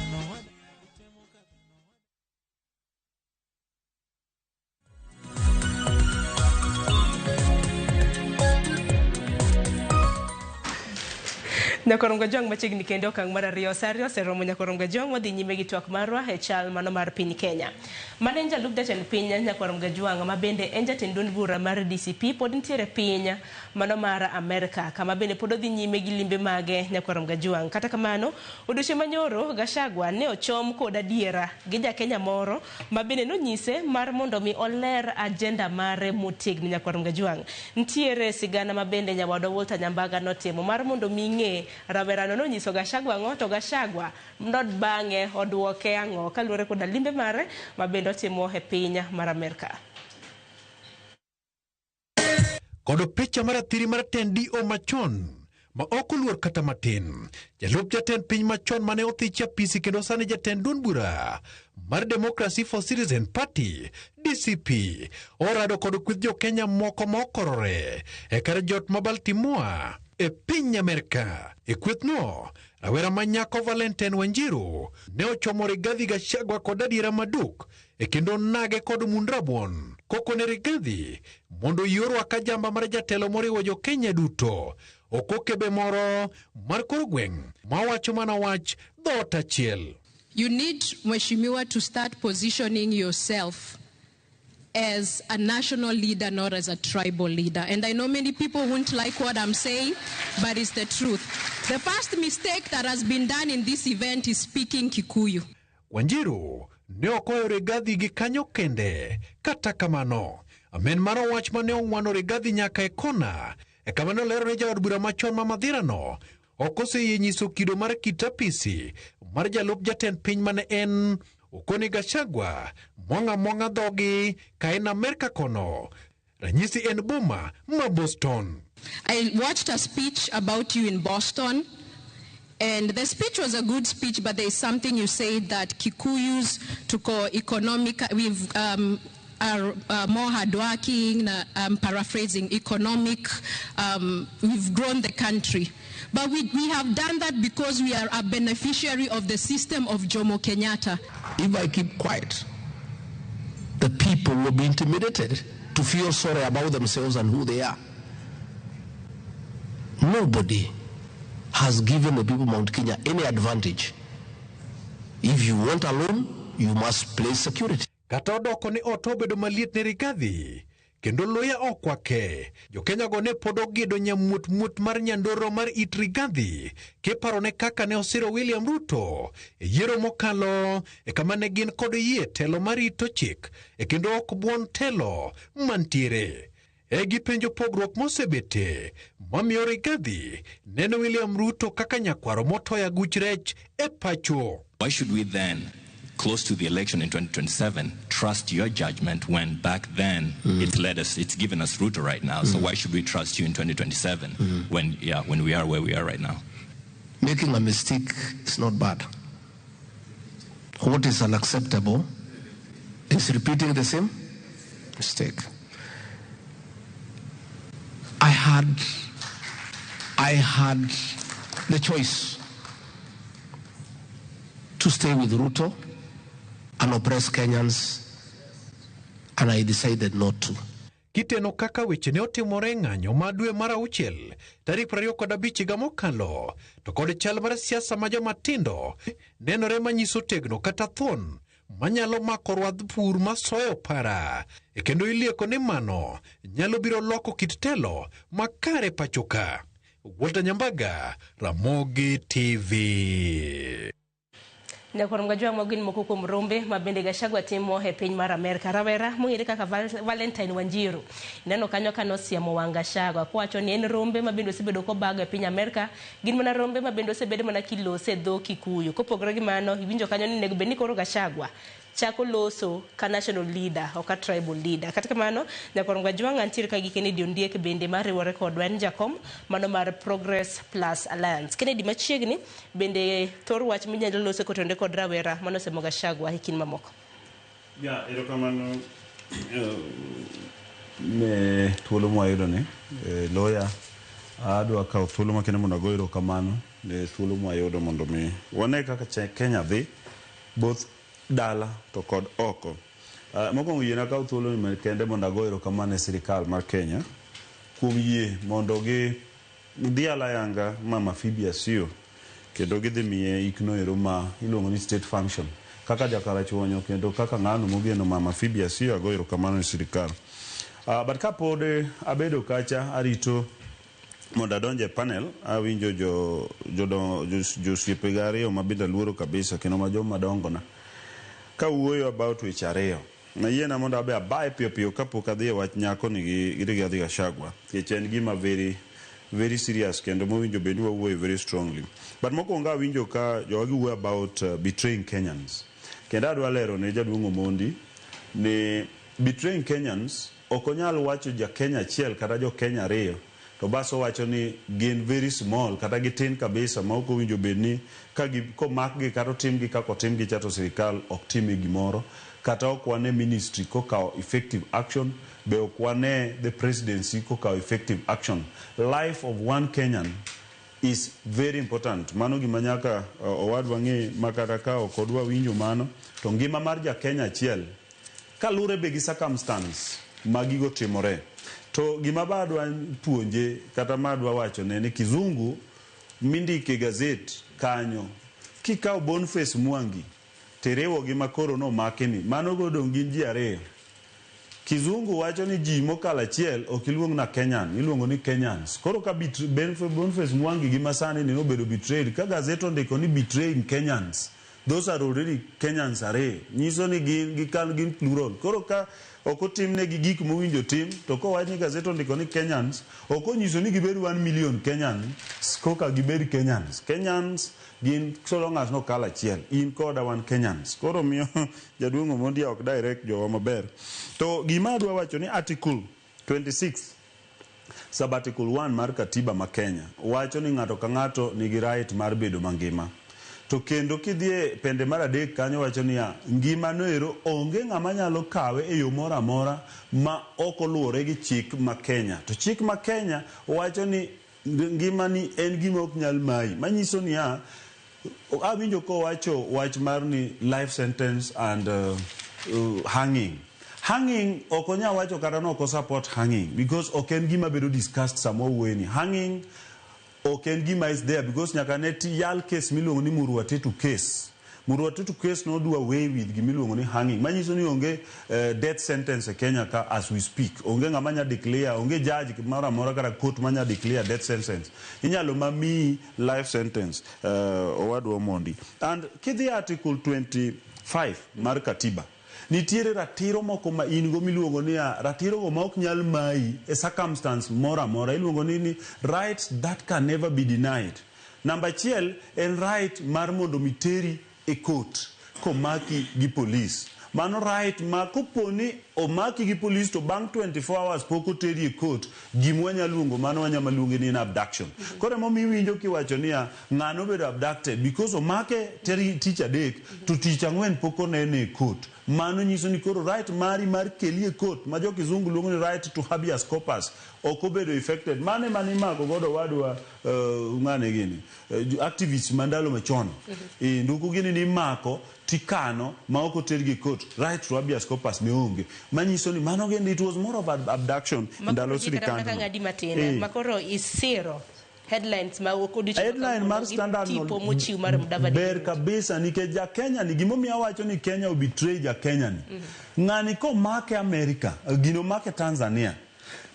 Nyakorongo Jong machiegni kendo okang' mar ariyo sa ariyo oseromo. Nyakorongo Jong wadhi nyime gi twak marwa e chal mano mar piny Kenya. Mane en jalup jatend piny Nyakorongo Jwang' ma bende en jatend duond bura mar DCP pod nitiere piny mano mar Amerka kama bende pod odhi nyime gi limbe mage Nyakorongo Jwang'. Kata kamano odiochieng' manyoro Gachagua ne ochom kod adiera gi ja Kenya moro ma bende nonyise mar mondo mi oler agenda mare motegno. Nyakorongo Jwang' nitiere sigana ma bende nyawadwa Walter Nyambaga notimo mar mondo mi ng'e rawerano nonyiso Gachagua ang'o to Gachagua nod bang'e oduoke ang'o kaluwore koda limbe mare ma bende otimo e piny mar Amerka. Kod picha mar athiri mar tend DO machon ma ok oluor kata matin. Jalup jatend piny machon mane othich e apisi kendo sani jatend duond bura mar Democracy for Citizen Party DCP orado kod kweth jo Kenya moko ma okorore e kar jot ma Baltimore e piny Amerka. E kwethno, rawera ma nyako Valentine Wanjiru ne ochomo Rigathi Gachagua kod adiera maduk e kendo nage kod mund rabuon kokone Rigathi mondo oyie orwak ajamba mar jatelo moriwo jo Kenya duto ok okebe moro mar kor gweng' mawacho mana wach dhoot achiel. You need, Mheshimiwa, to start positioning yourself as a national leader, not as a tribal leader. And I know many people won't like what I'm saying, but it's the truth. The first mistake that has been done in this event is speaking Kikuyu. Wanjiru ne ok oweyo Rigathi gi kanyo kende. Kata kamano, amen mar wach mane ong'wano Rigathi nyaka e kona e kama ne olero ne jaod bura machon ma Mathira-no ok oseyie nyiso kido mar kit apisi mar jalup jatend piny mane en Okone Gachagua mwang'a mwang'a dhogi ka en Amerka kono. Ranyisi en boma ma Boston. I watched a speech about you in Boston, and the speech was a good speech, but there is something you said that Kikuyus tuko economic, we've are more hardworking, I'm paraphrasing, economic, we've grown the country. But we have done that because we are a beneficiary of the system of Jomo Kenyatta. If I keep quiet, the people will be intimidated to feel sorry about themselves and who they are. Nobody has given the people of Mount Kenya any advantage. If you want a loan, you must place security. Kata odoko ni ot obedo maliet ne Rigathi kendo luya okwake. Jo-Kenya go ne pod ogedo nyamuot muot mar nyandoro mar it Rigathi kiparone kaka ne osiro William Ruto e yiero mokalo e kama ne gin kod yie telo marito chik e kendo ok buon telo mantiere. E gipenjo pogruok mosebete mamiyo Rigathi neno William Ruto kaka nyakwaro motoyo aguch rech e pacho. Why should we then close to the election in 2027, trust your judgment when back then it led us, it's given us Ruto right now. So why should we trust you in 2027 when we are where we are right now? Making a mistake is not bad. What is unacceptable is repeating the same mistake. I had the choice to stay with Ruto and oppress Kenyans, and I decided not to. Kiteno kaka weche ne otimore ng'anyo ma dwe mar auchiel tarik 25 higa mokalo to kod chal mar siasa ma joma tindo nenore manyiso tegno kata thuon manyalo mako rwadh pur masoyo para e kendo ilieko ni mano nyalo biro loko kit telo makare pacho ka. Walter Nyambaga, Ramogi TV. Nyakwar Mgajwang' magin moko kuom rombe ma bende Gachagua timo e piny mar Amerka. Rawera mong'ere kaka Valentine Wanjiru ineno kanyo ka nosiemo wang' Gachagua kowacho ni en rombe ma bende osebedo kobago e piny Amerka gin mana rombe ma bende osebedo mana kilose e dho Kikuyu. Kopogore gi mano, iwinjo kanyo ni onego bed ni koro Gachagua chako loso ka national leader ok ka tribal leader. Kata kamano, Nyakwar Mgajwang' antiere ka gi Kennedy Ondiek bende mariwore kodwa en jakom mano mar Progress Plus Alliance. Kennedy machiegni bende thor wach minyalo loso kotenore kod rawera manosemo Gachagua e kind mamoko. Ya, erokamano ne thuolo mwayudo ni lawyer adwa kawo thuolo makende mondo ago erokamano ne thuolo mwayudo mondo mi wane kaka Kenya dhi both dala to kod oko. Mokwongo yiena kawo thuolo ni makende mondo ago erokamano ne sirikal mar Kenya kuom yie mondo gi dhial ayanga Mama Phoebe Asiyo kendo gidhi miye ikno ero ma iluongo ni state function kaka jakarachuonyo kendo kaka ng'ano mogeno Mama Phoebe Asiyo ago erokamano ne sirikal. But kapod abedo kacha arito mondo adonje panel awinjo jo josiepega ariyo ma bende aluoro kabisa kendo ma joma dongona kawuoyo about weche ariyo. Nayiena mondo abe abaye piyo piyo kapok adhi e wach nyako ni gi Rigathi Gachagua nikech en gima very very serious kendo mowinjo bed ni wawuoye very strongly. But mokwongo awinjo ka jowagi wuoyo about betraying Kenyans. Kendo adwa lero ne jaduong' Omondi ni betraying Kenyans ok onyal wacho ja Kenya achiel kata jo Kenya ariyo to bas owacho ni gin very small kata gitin kabisa ma ok owinjo bed ni ka komakgi kata otimgi kaka otimgi cha to sirikal ok time gimoro kata ok wane ministry kokawo effective action be ok wane the presidency kokawo effective action. Life of one Kenyan is very important. Mano gima nyaka owadwa ng'e ma kata ka ok odwa winjo mano to ngima mar ja Kenya achiel kalure be gi circumstance ma gigo timore. To gima ba adwa puonje kata ma adwa wacho ne ni kizungu mindike gazet kanyo kikawo Boniface Mwangi tiriwo gi makoro nomaki ni mano godong' gin ji ariyo. Kizungu wacho ni ji mokalo achiel ok iluong na Kenyan, iluongo ni Kenyans. Koro ka Boniface Mwangi gi masani ni nobedo betrayed, ka gazet ondiko ni betraying Kenyans, those are already Kenyans ariyo. Nyiso ni gin gin plural. Koro ka ok otimnegi gik mowinjo tim, to kowach ni gazet ondiko ni Kenyans, ok onyiso ni gibed 1 million Kenyans, koka gibed Kenyans. Kenyans gin so long as nokalo achiel, in koda wan Kenyans. Koro miyo jaduong' Omondi ok direct jowa maber. To gima adwa wacho ni Article 26 sub article 1 mar katiba ma Kenya wacho ni ng'ato ka ng'ato nigi right mar bedo mangima. To kendo kidhi e pende mar adek kanyo wacho niya, ngima noero onge ng'ama nyalo kawe e yo moro amora ma ok oluwore gi chik ma Kenya. To chik ma Kenya wacho ni ngimani en gima ok nyal mayi. Manyiso niya, awinjo kowacho wach mar ni life sentence and hanging. Hanging ok onyal wacho kata ni ok support hanging because ok en gima bedo discussed sama wawuoye ni. Hanging ok en gima is there because nyaka ne yal case miluongo ni Muruatetu case. Muruatetu case no do away with gimiluongo ni hanging. Manyiso ni onge death sentence e Kenya ka as we speak. Onge ng'ama nya declare, onge judge moro amora kata court manya declare death sentence. Inyalo ma miyi life sentence owadwa Omondi. And kidhi article 25 mar katiba, nitiere ratiro moko ma in go miluongo ni ratiro go ma ok nyal mayi e circumstance moro amora. Iluongo ni rights that can never be denied. Namba achiel en right mar mondo mi teri e court. Komaki gi polis, mano right ma kopo ni omaki gi polis to bang' 24 hours pok oteri e court, gima wanya luongo mano wanyama luonge ni en abduction. Koro emomiyo iwinjo kiwacho niya ng'ano obedo abducted because omake teri tich adek to tich ang'wen pok onene e court. Mano nyiso ni koro right mari mar keli e court ma jo kizungu luongo ni right to habeas corpus ok obedo affected. Mano ema nimako godo wadwa ng'ane gini activists ma ndalo machon. Nduku gini nimako tikano ma ok otergi e court, right to habeas corpus ne onge, manyiso ni mano gende it was more of an abduction ndalo Makoro kata mana sirikand ka no. ng'adi matin makoro isiro headlines ma wuok odiochieng' Headline mar Standard no tipo mochiw mar Mudavadi. ber kabisa nikech ja Kenya ni gimomiyo awacho ni Kenya obetray ja Kenya ni ng'ani komake America, gino make Tanzania,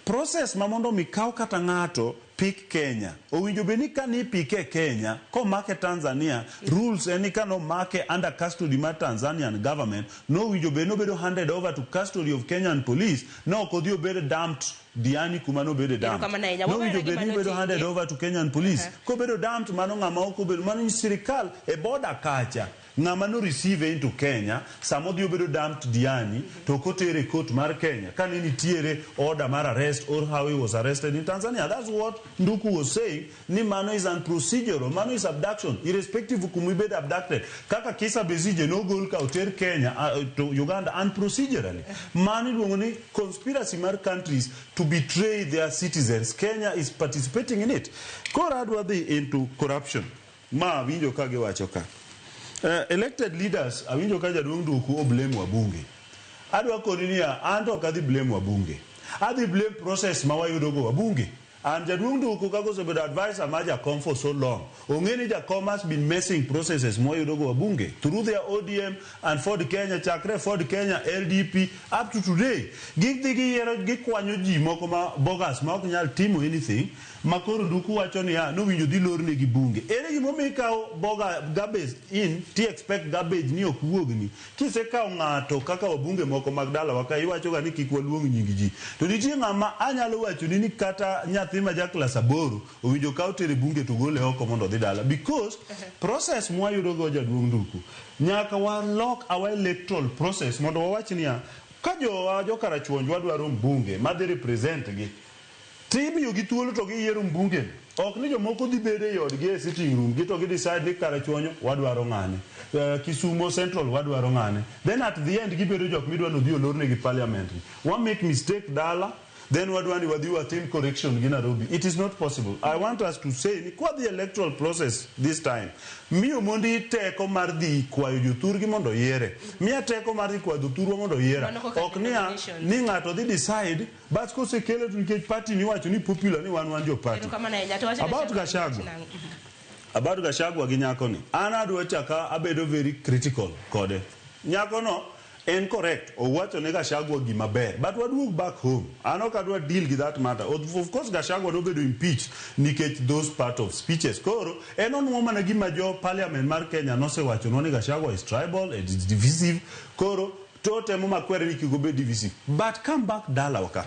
process ma mondo mi kaw kata ng'ato pik Kenya owinjo bed ni kani pike Kenya komake Tanzania, rules en ni kanomake under custody mar Tanzanian government, nowinjo bed nobedo handed over to custody of Kenyan police, no ok odhi obed dumped Diani kuma nobede dumped. Erokamano ahinya. Nowinjo bed ni Wawere obedo gi handed mano. over to Kenyan police. Kobedo dumped mano ng'ama ok obedo mano sirikal e border kacha ng'ama no receive into Kenya sama odhi obedo dumped Diani to ok otere e court mar Kenya kane nitiere order mar arrest or how he was arrested in Tanzania. That's what Nduku was saying ni mano is unprocedural, mano is abduction irrespective kuma ibed abducted. Kaka Kizza Besigye nogol ka oter Kenya to Uganda unprocedurally. Mano iluongo ni conspiracy mar countries to betray their citizens. Kenya is participating in it. Koro adwa dhi into corruption ma awinjo ka giwacho ka elected leaders, awinjo ka jaduong' Nduku oblame wabunge. Adwa koni niya, an to ok adhi blame wabunge, adhi blame process ma wayudogo wabunge. And jaduong' Nduku kaka osebedo advisor mar Jakom for so long, ong'e ni Jakom has been messing processes mwayudogo wabunge through their ODM and Ford Kenya, chakre Ford Kenya, LDP up to today. Gidhi giyiero gikwanyo ji moko ma bogus ma ok nyal timo anything, ma koro Nduku wacho niya nowinjo dhi lornegi bunge. Ere gimomiyo ikawo boga garbage in ti expect garbage ni ok wuogni? Kisekawo ng'ato kaka wabunge moko mag dalawa ka iwacho ga ni kik waluong nying ji, to nitie ng'ama anyalo wachoni ni kata nyathi ma ja klas 8 owinjo kaw tere bunge to gole oko mondo odhi dala, because process mwayudo go jaduong' Nduku nyaka walok our electoral process mondo wawach niya ka jowa jokarachuonj wadwaro mbunge madhi represent gi timiyogi thuolo to giyiero mbunge, ok ni jomoko dhi bedo e odgi e sitting room gi to gi decide ni Karachuonyo wadwaro ng'ane, Kisumo Central wadwaro ng'ane, then at the end gibedo jok midwa ni odhi olornegi parliament. Wa make mistake dala, then wadwa ni wadhi watim correction gi Nairobi. It is not possible. I want us to say ni kwadhi electoral process this time, miyo mondi teko mar dhi kwayo jothurgi mondo oyiere, miya teko mar dhi kwayo jothurwa mondo oyiera. Mano kaka Ok niya nominations. ni ng'ato dhi decide but kosekele to nikech party niwacho ni popular ni wan jo party. Erokamano ahinya. To wacho About Gachagua. About Gachagua gi nyakoni, an adwa chaka abedo very critical kode. Nyakono en correct, owacho ne Gachagua gima ber, but waduog back home. An ok adwa deal gi that matter. Of course Gachagua nobedo impeached nikech those part of speeches. Koro en onuo mana gima jo parliament mar Kenya nosewachonwa ni Gachagua is tribal and is divisive. Koro to temo makwere ni kik obed divisive. But come back dalawa ka.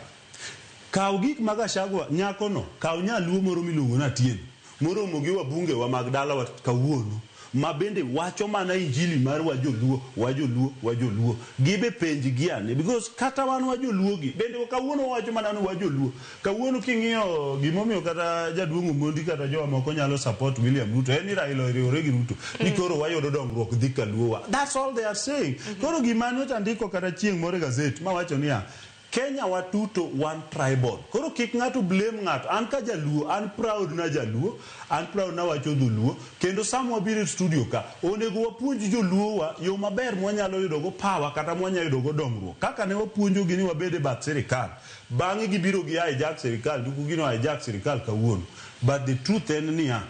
Kaw gik ma Gachagua nyakono, kaw nyaluo moro miluongo ni Atieno, moromo gi wabunge wa mag dalawa kawuono, ma bende wacho mana injili mar wajoluo, wajoluo, wajoluo. Gibe penj gi ane, because kata wan wajoluo gi, bende kawuono wawacho mana ni wajoluo. Kawuono king'iyo gimomiyo kata jaduong' Omondi kata jowa moko nyalo support William Ruto, en ni Raila oriwore gi Ruto, ni koro wayudo dongruok dhi kaluowa. That's all they are saying. Koro gima nyocha andiko kata chieng' moro e gazet mawacho niya, Kenya watuto one tribal. Koro kik ng'ato blame ng'ato. An ka jaluo, an proud na jaluo, an proud na wacho dholuo, kendo sama wabiro e studio ka, onego wapuonj joluo wa yo maber mwanyalo yudo go power kata mwanyalo yudo go dongruok. Kaka ne wapuonjogi ni wabed e bath sirikal. Bang'e gibiro gi hijack sirikal, Nduku gino hijack sirikal kawuono. But the truth en niya,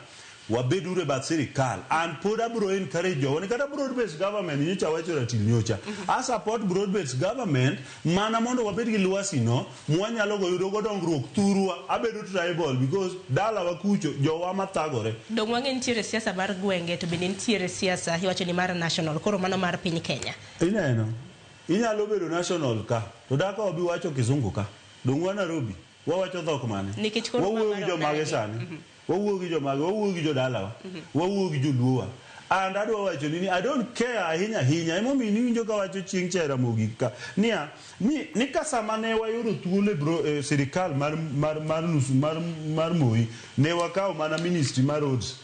wabeduru e bath sirikal. An pod abro encourage jowa ni kata broad based government nyocha wacho ratil nyocha. A support broad based government mana mondo wabed gi lwasi no mwanyalo go yudo go dongruok thurwa. Abedo tribal because dalawa kucho jowa mathagore. Dong wang'e nitiere siasa mar gwenge to bende nitiere siasa iwacho ni mar national, koro mano mar piny Kenya. Ineno, inyalo bedo national ka to daka wabi wacho kizungu ka. Dong wa Nairobi, wawacho dhok mane? Nikech koro Wawuoyo gi mar jomage onagi. sani? Wawuoyo gi jomage? Wawuoyo gi jodalawa. Wawuoyo gi joluowa. And adwa wacho ni I don't care ahinya ahinya. Emomiyo niwinjo ka wacho chieng' cha e Ramogi ka. Niya, ni, ni ka sama ne wayudo thuolo e bro, e sirikal mar, mar, mar, nus, mar, mar Moi, ne wakawo mana ministry mar roads.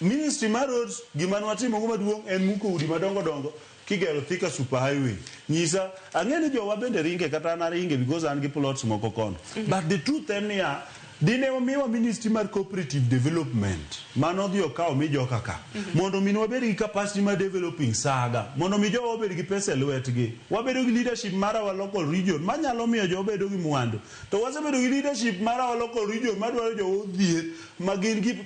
Ministry mar roads, gima ne watimo go maduong' en muko udi madongo dongo kigero Thika Super Highway. Nyisa, ang'e ni jowa bende ringe kata an aringe because an gi plots moko kono. But the truth en niya, dine omiwa ministry mar cooperative development mano odhi okawo mi joka ka mondo mi wabed gi capacity mar developing saga mondo mi jowa obed gi pesa e lwetgi wabedo gi leadership mar our local region manyalo miyo jowa bedo gi mwandu to wasebedo gi leadership mar our local region madwaro jowa odhier ma gin gi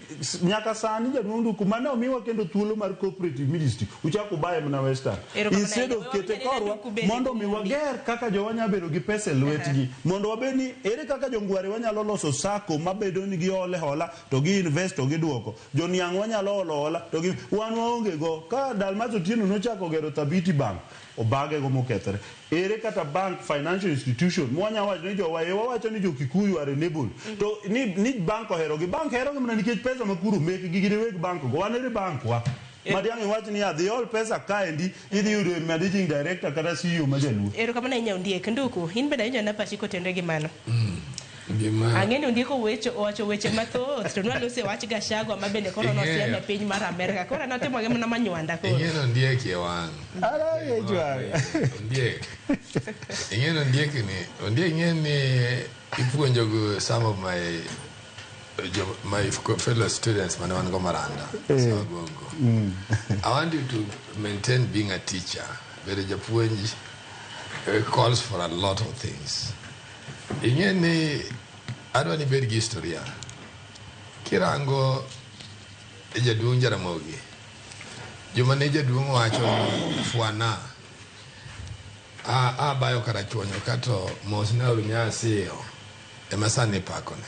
nyaka sani jaduong' Nduku mane omiwa kendo thuolo mar cooperative ministry uchako ubaye mana Western Erokamano instead ahinya. of kete Wewe korwa Nduku bende mondo mi wager kaka jowa nyalo bedo gi pesa e lwetgi mondo wabed ni ere kaka jongware wanyalo loso sacco mabedo ni gihole hola to gi invest to giduoko joniang' wanyalo holo hola to gi wan waonge go ka Dalmas Otieno nochako gero Thabiti Bank obage go mokethore ere kata bank financial institution mwanya wacho ni jowa e wawacho ni jo Kikuyu are enabled to ni, ni bank ohero gi bank hero gi mana nikech pesa ma kuro mekgi gin weg bank go wan ere bank wa madiang' iwach ni adhi ol pesa kaendi idhi yudo managing director kata CEO ma jaluo. Erokamano ahinya Ondiek. Nduku, in bende awinjo na pachi kotenore gi mano. Gima Ang'e ni Ondiek owecho owacho weche mathoth to nwalose wach Gachagua ma bende koro nosiem e piny mar Amerka. Koro notimo gi mana manywanda koro. Ing'e ni ondiek e wang'. Ondiek. Ing'e ni ondiek ni, ondiek ing'e ni ipuonjo go some of my jo, my fellow students mane wan go Maranda. Sawagongo. I want you to maintain being a teacher. Bedo japuonj calls for a lot of things. Ing'e ni adwa ni ibed gi historia. Kirango jaduong' Jaramogi, joma ne jaduong' wacho ni fwana a abayo karachuonyo kato mos ne uru nyasiyo ema sani ipakone.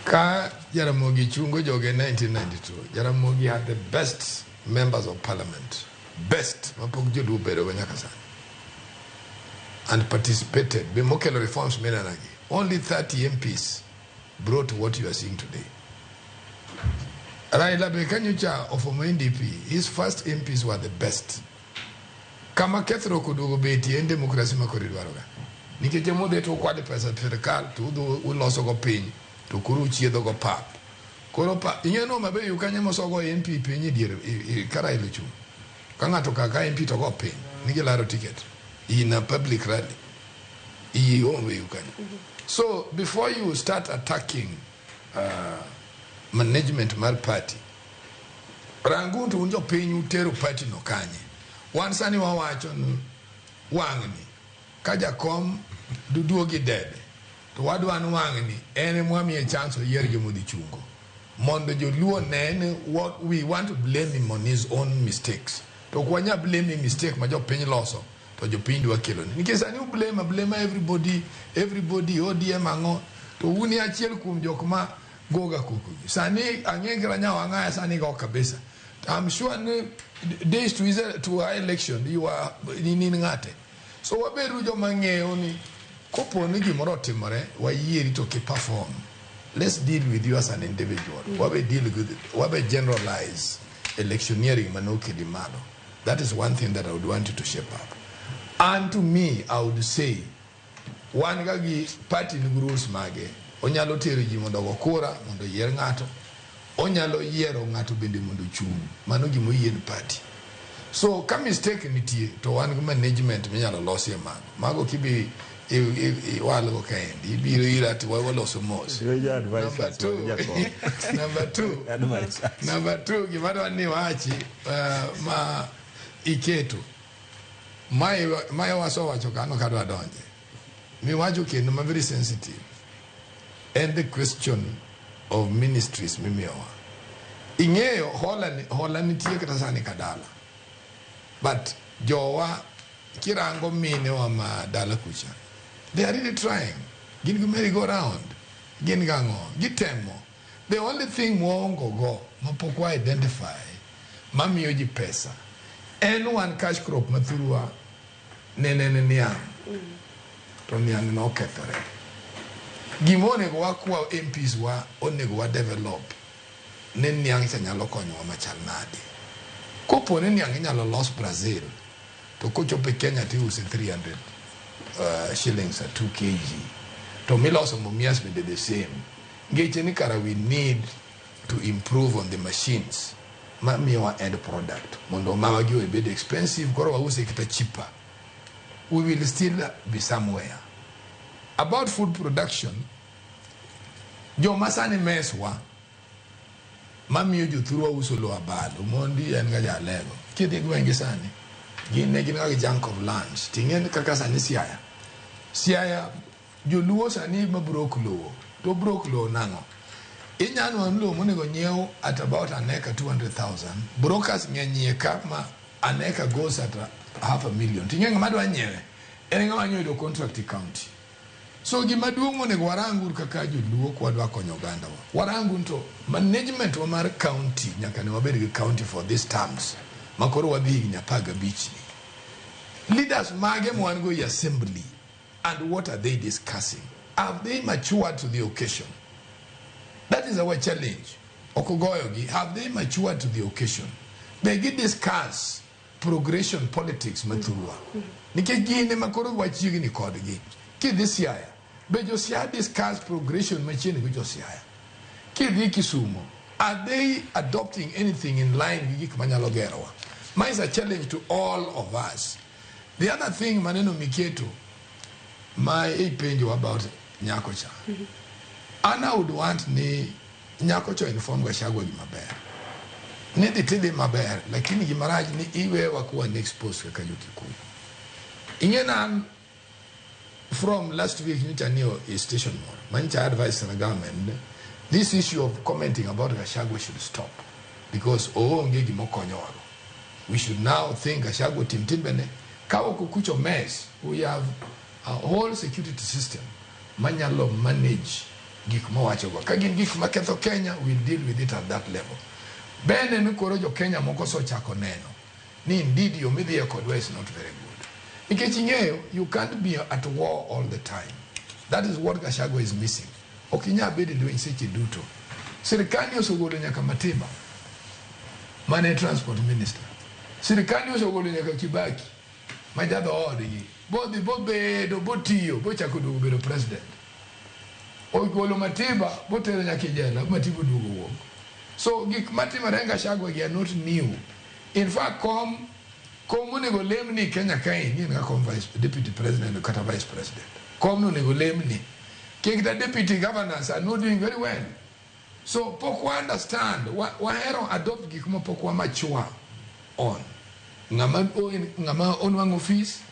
Ka Jaramogi chungo joge 1992, Jaramogi had the best members of parliament, best mapok joluo obedogo nyaka sani, and participated. Be mokelo reforms minenagi. Only 30 MPs brought what you are seeing today. Raila be kanyocha ofomo NDP, his first MPs were the best. Kama kethruok oduogo betie en demokrasi ma koro idwaroga. Nikech emodhi to ukwalo pesa sirikal to udhi uloso go piny to koro uchiedho go pap. Koro pa ing'e no mabe yu kanyo mosogo MP piny e dier ka Raila ochung'. Ka ng'ato ka MP to go piny ni gilaro ticket in a public rally. Iyi onge yu kanyo. So before you start attacking management mar party, rangu to un jopiny utero party no kanye. Wan sani wawacho ni wang'ni ka jakom duduogi debe to wadwa ni wang'ni en emwamiye chance oyier jomodhi chungo mondo joluo ne ni what we want to blame him on his own mistakes to ok wanyal blame him mistake ma jopiny loso to jopiny dwa kelone nikech sani u blame blame everybody everybody ODM ang'o to un e achiel kuom jok ma goga koko gi sani ang'e gi Ranyao ang'aya sani go kabisa I'm sure ni days to, to our election you are in ng'ate so wabedu joma ng'eyo ni kopo ni gimoro otimore wayieri to ki perform let's deal with you as an individual wabe deal with wabe generalize electioneering manokeli malo. That is one thing that I would want you to shape up. And to me, I would say wan ga gi party nigi rules mage onyalo tero ji mondo ogo kura mondo oyier ng'ato onyalo yiero ng'ato bende mondo ochung' mano gima oyien party so ka mistake nitie to wan gi management minyalo losie mago mago kibi iwalgo kaendi ibiro ira to waloso mos. Number two, number two, gima adwa ni wachi ma iketo mae wasewacho kano kadwa donje miwacho kendo ma very sensitive en the question of ministries mimiyowa ing'eyo hola, hola nitie kata sani kadala but jowa kirango minewa ma dala kucha they are really trying gin gi merry go round gin gang'o gitemo the only thing mwaongo go mapok wa identify mamiyo ji pesa en wan cash crop mathurwa nene en niang' to niang' nokethore gima onego wakwa MPs wa onego wa develop ni niang' cha nyalo konyowa machal nade. Kopo ni niang' inyalo los Brazil, to kochopo e Kenya tiuse 300 shillings a 2 kg. To miloso Mumias bende the same. Ngeche ni kara we need to improve on the machines mamiyowa end product mondo mawagi obed expensive koro wause kata cheaper. We will still be somewhere. About food production, joma sani meswa mamiyo jothurwa uso lowo abal Omondi en ga jalego kidhi gwenge sani gin ne gin ga gi junk of lands ting'e ni kaka sani Siaya Siaya joluo sani ma broke lowo to broke lowo nang'o inya nwang'o lowo monego nyiew at about an acre 200,000 brokers ng'eny iye ka ma an acre goes at 500,000 ting'e ng'ama dwa nyiewe en ng'ama nyoyudo contract e county. So gima duong' monego warangur kaka joluo kwadwa konyo oganda wa. Warangu to management wa mar county nyaka ne wabed gi county for these terms ma koro wadhi higni 15 ni. Leaders mage ma wan go e assembly and what are they discussing? Have they matured to the occasion? That is our challenge. Ok ogoyogi. Have they matured to the occasion? Be gi discuss progression politics mathurwa. Nikech gin ema koro wachiegni kodgi. Kidhi Siaya, be jo Siaya discuss progression machiegni gi jo Siaya? Kidhi Kisumo, are they adopting anything in line gi gik manyalo gerowa? Ma is a challenge to all of us. The other thing maneno miketo ma ipenjo about nyako cha. An I would want ni nyako cha inform Gachagua gima ber. Ni dhi tidhi maber, lakini gimarach ni iwewa kuwa next post kaka jo Kikuyu. Ing'e na an from last week nyocha ni e station moro manyicha advice na government this issue of commenting about Gachagua should stop because oonge gimokonyowago. We should now think Gachagua tim timbene ka ok okucho mess we have a whole security system manyalo manage gik mawachogo ka gin gik maketho Kenya we'll deal with it at that level. Bende ni koro jo Kenya moko osechako neno ni indeed yo midhiye kodwa is not very good. Nikech ing'eyo you can't be at war all the time. That is what Gachagua is missing. Ok inyal bedo e lweny seche duto. Sirikal osegolo nyaka Matiba mane transport minister. Sirikal osegolo nyaka Kibaki ma jadhoodgi bodhi bobedo botiyo bochako duogo bedo president. Ogolo Matiba botero nyaka e jela Matiba oduogo wuok. So gik matimore e Gachagua gi are not new. In fact kom onego lemni Kenya kae ni en ga kom vice deputy president kata vice president. Kom no onego lemni. Kik the deputy governors are not doing very well. So pok wa understand wahero adopt gik ma pok wa mature on. Ng'ama onwang'o fees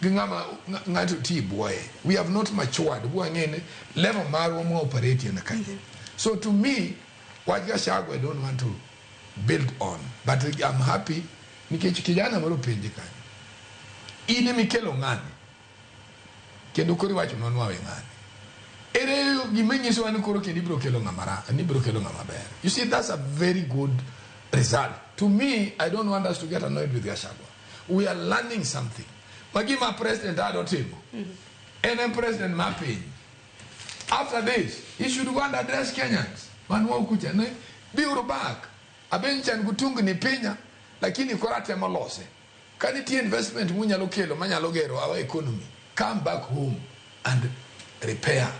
gi ng'ama ng'ato ti buoye. We have not matured. Wang'e ni level marwa mwa operate en kanye. So to me, wach Gachagua I don't want to build on. But I'm happy nikech kijana moro penje kanyo. In emikelo ng'ani. Kendo koro iwacho nwa wawe ng'ani. Ere gima nyisowa ni koro kendo ibiro kelo ng'ama ra, ni ibiro kelo ng'ama ber. You see, that's a very good result. To me, I don't want us to get annoyed with Gachagua. We are learning something. Magima president ado timo. En en president mar piny. After this, he should go and address Kenyans. Manwa kucha ne biuru back. Abenchan gutungni pinya lakini koro atemo lose. Ka nitie investment munyalo kelo manyalo gero our economy, come back home and repair.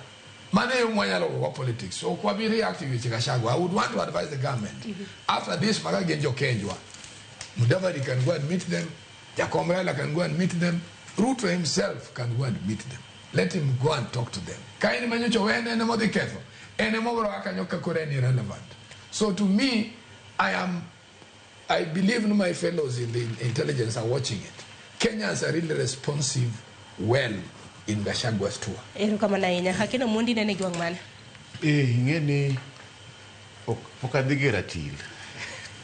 Mano e yo mwanyalo go politics. So ok wabi react weche Gachagua. I would want to advise the government. After this, maga gin jokenjwa. Mudavadi can go and meet them. Jakom Raila can go and meet them. Ruto himself can go and meet them. Let him go and talk to them. Ka in manyocho wene en modhi ketho. En emobro kanyo ka koro en irrelevant. So to me, I believe my fellows in the intelligence are watching it. Kenyans are really responsive well in Gachagua's tour. Erokamano ahinya. Akeno Mondi nene gi wang' mane? Ing'e ni pok adhi gi ratil.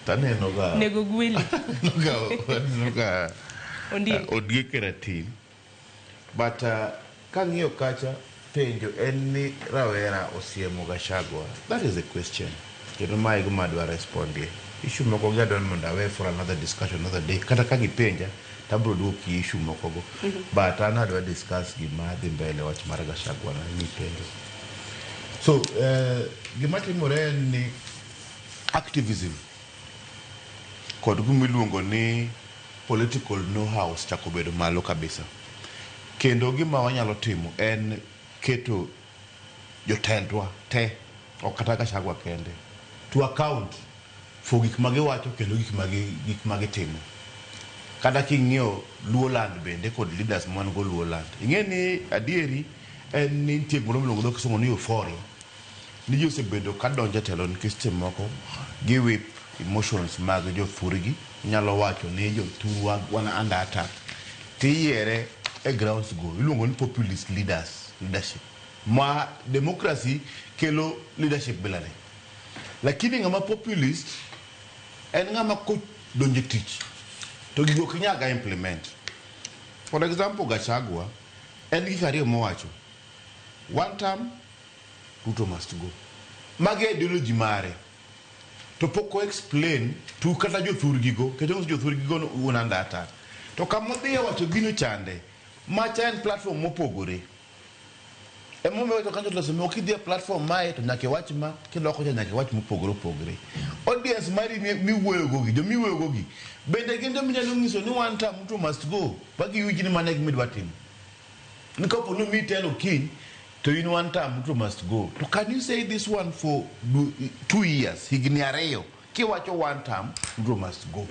Taneno ga Nego gweli. aneno ga Ondiek. Ondiek e ratil. But kang'iyo kacha penjo en ni rawera osiemo Gachagua. That is the question. Kendo mae e gima adwa respondie. Issue moko gi adwa ni mondo awe for another discussion another day. Kata ka gipenja to abiro duoki issue moko go. But an adwa discuss gima dhi mbele wach mar Gachagua na mipenjo. So gima timore en ni Activism kod gimiluongo ni political know-how osechako bedo malo kabisa. Kendo gima wanyalo timo en keto jotendwa te, ok kata Gachagua kende, to account for gik ma giwacho kendo gik ma gitimo. Kata king'iyo Luoland bende kod leaders ma wan go Luoland. Ing'e ni adieri en ni nitie gimoro miluongo gi dho kisungu ni euphoria. Ni ji osebedo ka donjo e telo nikech seche moko gi whip emotions mag jothurgi. Inyalo wacho ni jothurwa wan under attack. Tiyiere e grounds go iluongo ni populist leaders leadership. Ma democracy kelo leadership bilani. Lakini ng'ama populist en ng'ama kodonjo e tich to gigo ok inyal ga implement. For example, Gachagua en gik ariyo mowacho. One term, Ruto must go. Magi ideology mare. To pok o explain to kata jothurgigo, nikech onyiso jothurgigo ni un under attack. To kama odhiye wacho gino chande, macha en platform mopogore. Emomiyo wacho kanyo to sama kidhi e platform mae to nyaka iwach ma, kiloko cha nyaka iwach mopogore opogore. Audience mari miwuoyo go gi, jomiwuoyo go gi, bende gin joma inyalo nyiso ni one term Ruto must go, ba giwinj ni mano e gima idwa timo. Ni kapo ni omiyi telo kiny, to in one term Ruto must go. To can you say this one for 2 years, higni 2, kiwacho one term Ruto must go?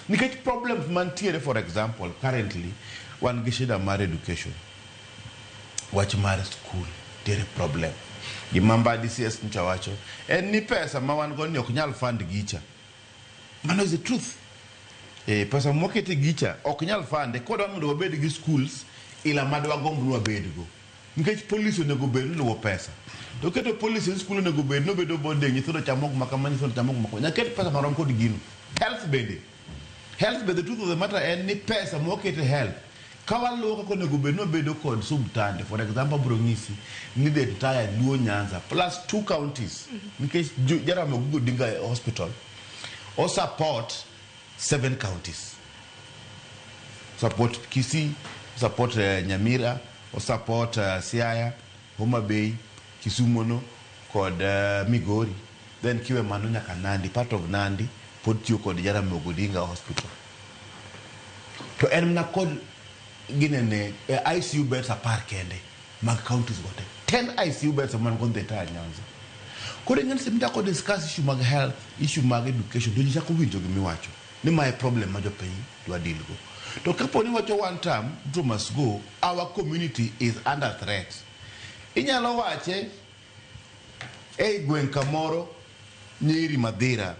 Nikech problems mantiere, for example, currently, wan gi shida mar education. Wach mar school nitiere problem. Gima Mbadi CS nyocha wacho en ni pesa ma wan go ni ok nyal fund gicha. Mano is the truth. Pesa mwakete gicha ok nyal fund kodwa mondo wabed gi schools ila madwagomb ni wabed go. Nikech policy onego bed ni luwo pesa. To keto policy ni school onego bed ni obedo boarding, nyithindo chamo gik makama, nyithindo chamo gik makama. Nyaka ket pesa marom kod gino. Health bende. Health bende, the truth of the matter en ni pesa mwakete health ka waluwo kaka onego bed ni wabedo kod subtande. For example, abiro nyisi ni the entire Luo Nyanza plus two counties, nikech Jaramogi Odinga Hospital o support seven counties, support Kisii, support Nyamira, o support Siaya, Homa Bay, Kisumu no kod Migori. Then kiwe mano nyaka Nandi, part of Nandi pod tiyo kod Jaramogi Odinga Hospital. To en mana kod ginene ICU beds 10 kende mag counties go te. 10 ICU beds man go the entire Nyanza. Koro ing'e ni sama ichako discuss issue mag health, issue mag education, to ji chako winjo gimiwacho. Ni mae problem ma jopiny dwa deal go. To kapo ni wacho one term, Ruto must go, our community is under threat. Inyalo wache e gweng' kamoro Nyeri Madhira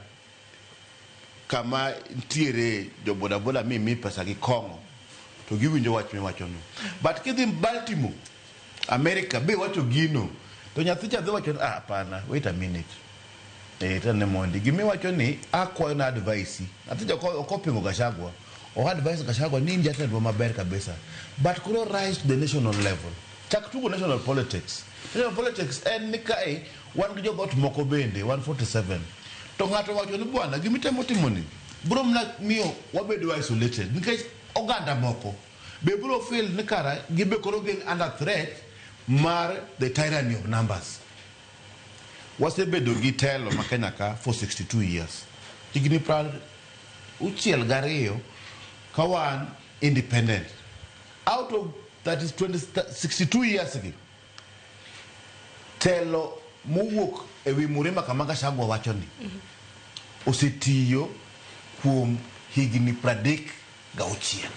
kama nitiere jo bodaboda mi pesa gi kong'o to giwinjo wach miwachono. But kidhi Baltimore, America be wacho gino to nyathi cha dhi wacho ni ah, hapana, wait a minute. Tane mondi gimiwacho ni akwayo na advice. Nyathi cha ok opingo Gachagua. O advice Gachagua ni in jatendwa maber kabisa. But koro rise to the national level. Chak tugo national politics. National politics en ni kae wan gi jodhot moko bende 147. To ng'ato wacho ni bwana gimitemo timo ni biro mana miyo wabedo isolated nikech oganda moko be biro feel ni kara gibe koro gin under threat mar the tyranny of numbers. Wasebedo gi telo ma Kenya ka for 62 years. Higni 62 ka wan independent. Out of that is 20, 62 years gi telo mowuok e wi Murima kama Gachagua wacho ni osetiyo kuom higni 36.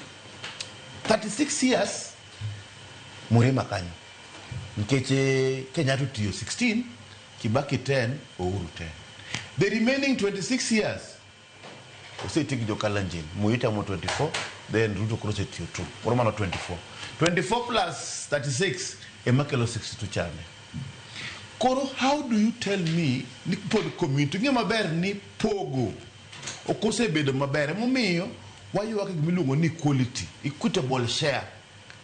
36 years Murima kanyo. Nikech Kenyatta otiyo 16, Kibaki 10, Uhuru 10. The remaining 26 years oseti gi jo-Kalenjin. Moi tamo 24, then Ruto koro osetiyo 2. Koro mano 24. 24 plus 36 ema kelo 62 chande. Koro how do you tell me ni pod community ng'e maber ni pogo ok osebedo maber emomiyo waywak e gimiluongo ni equality, equitable share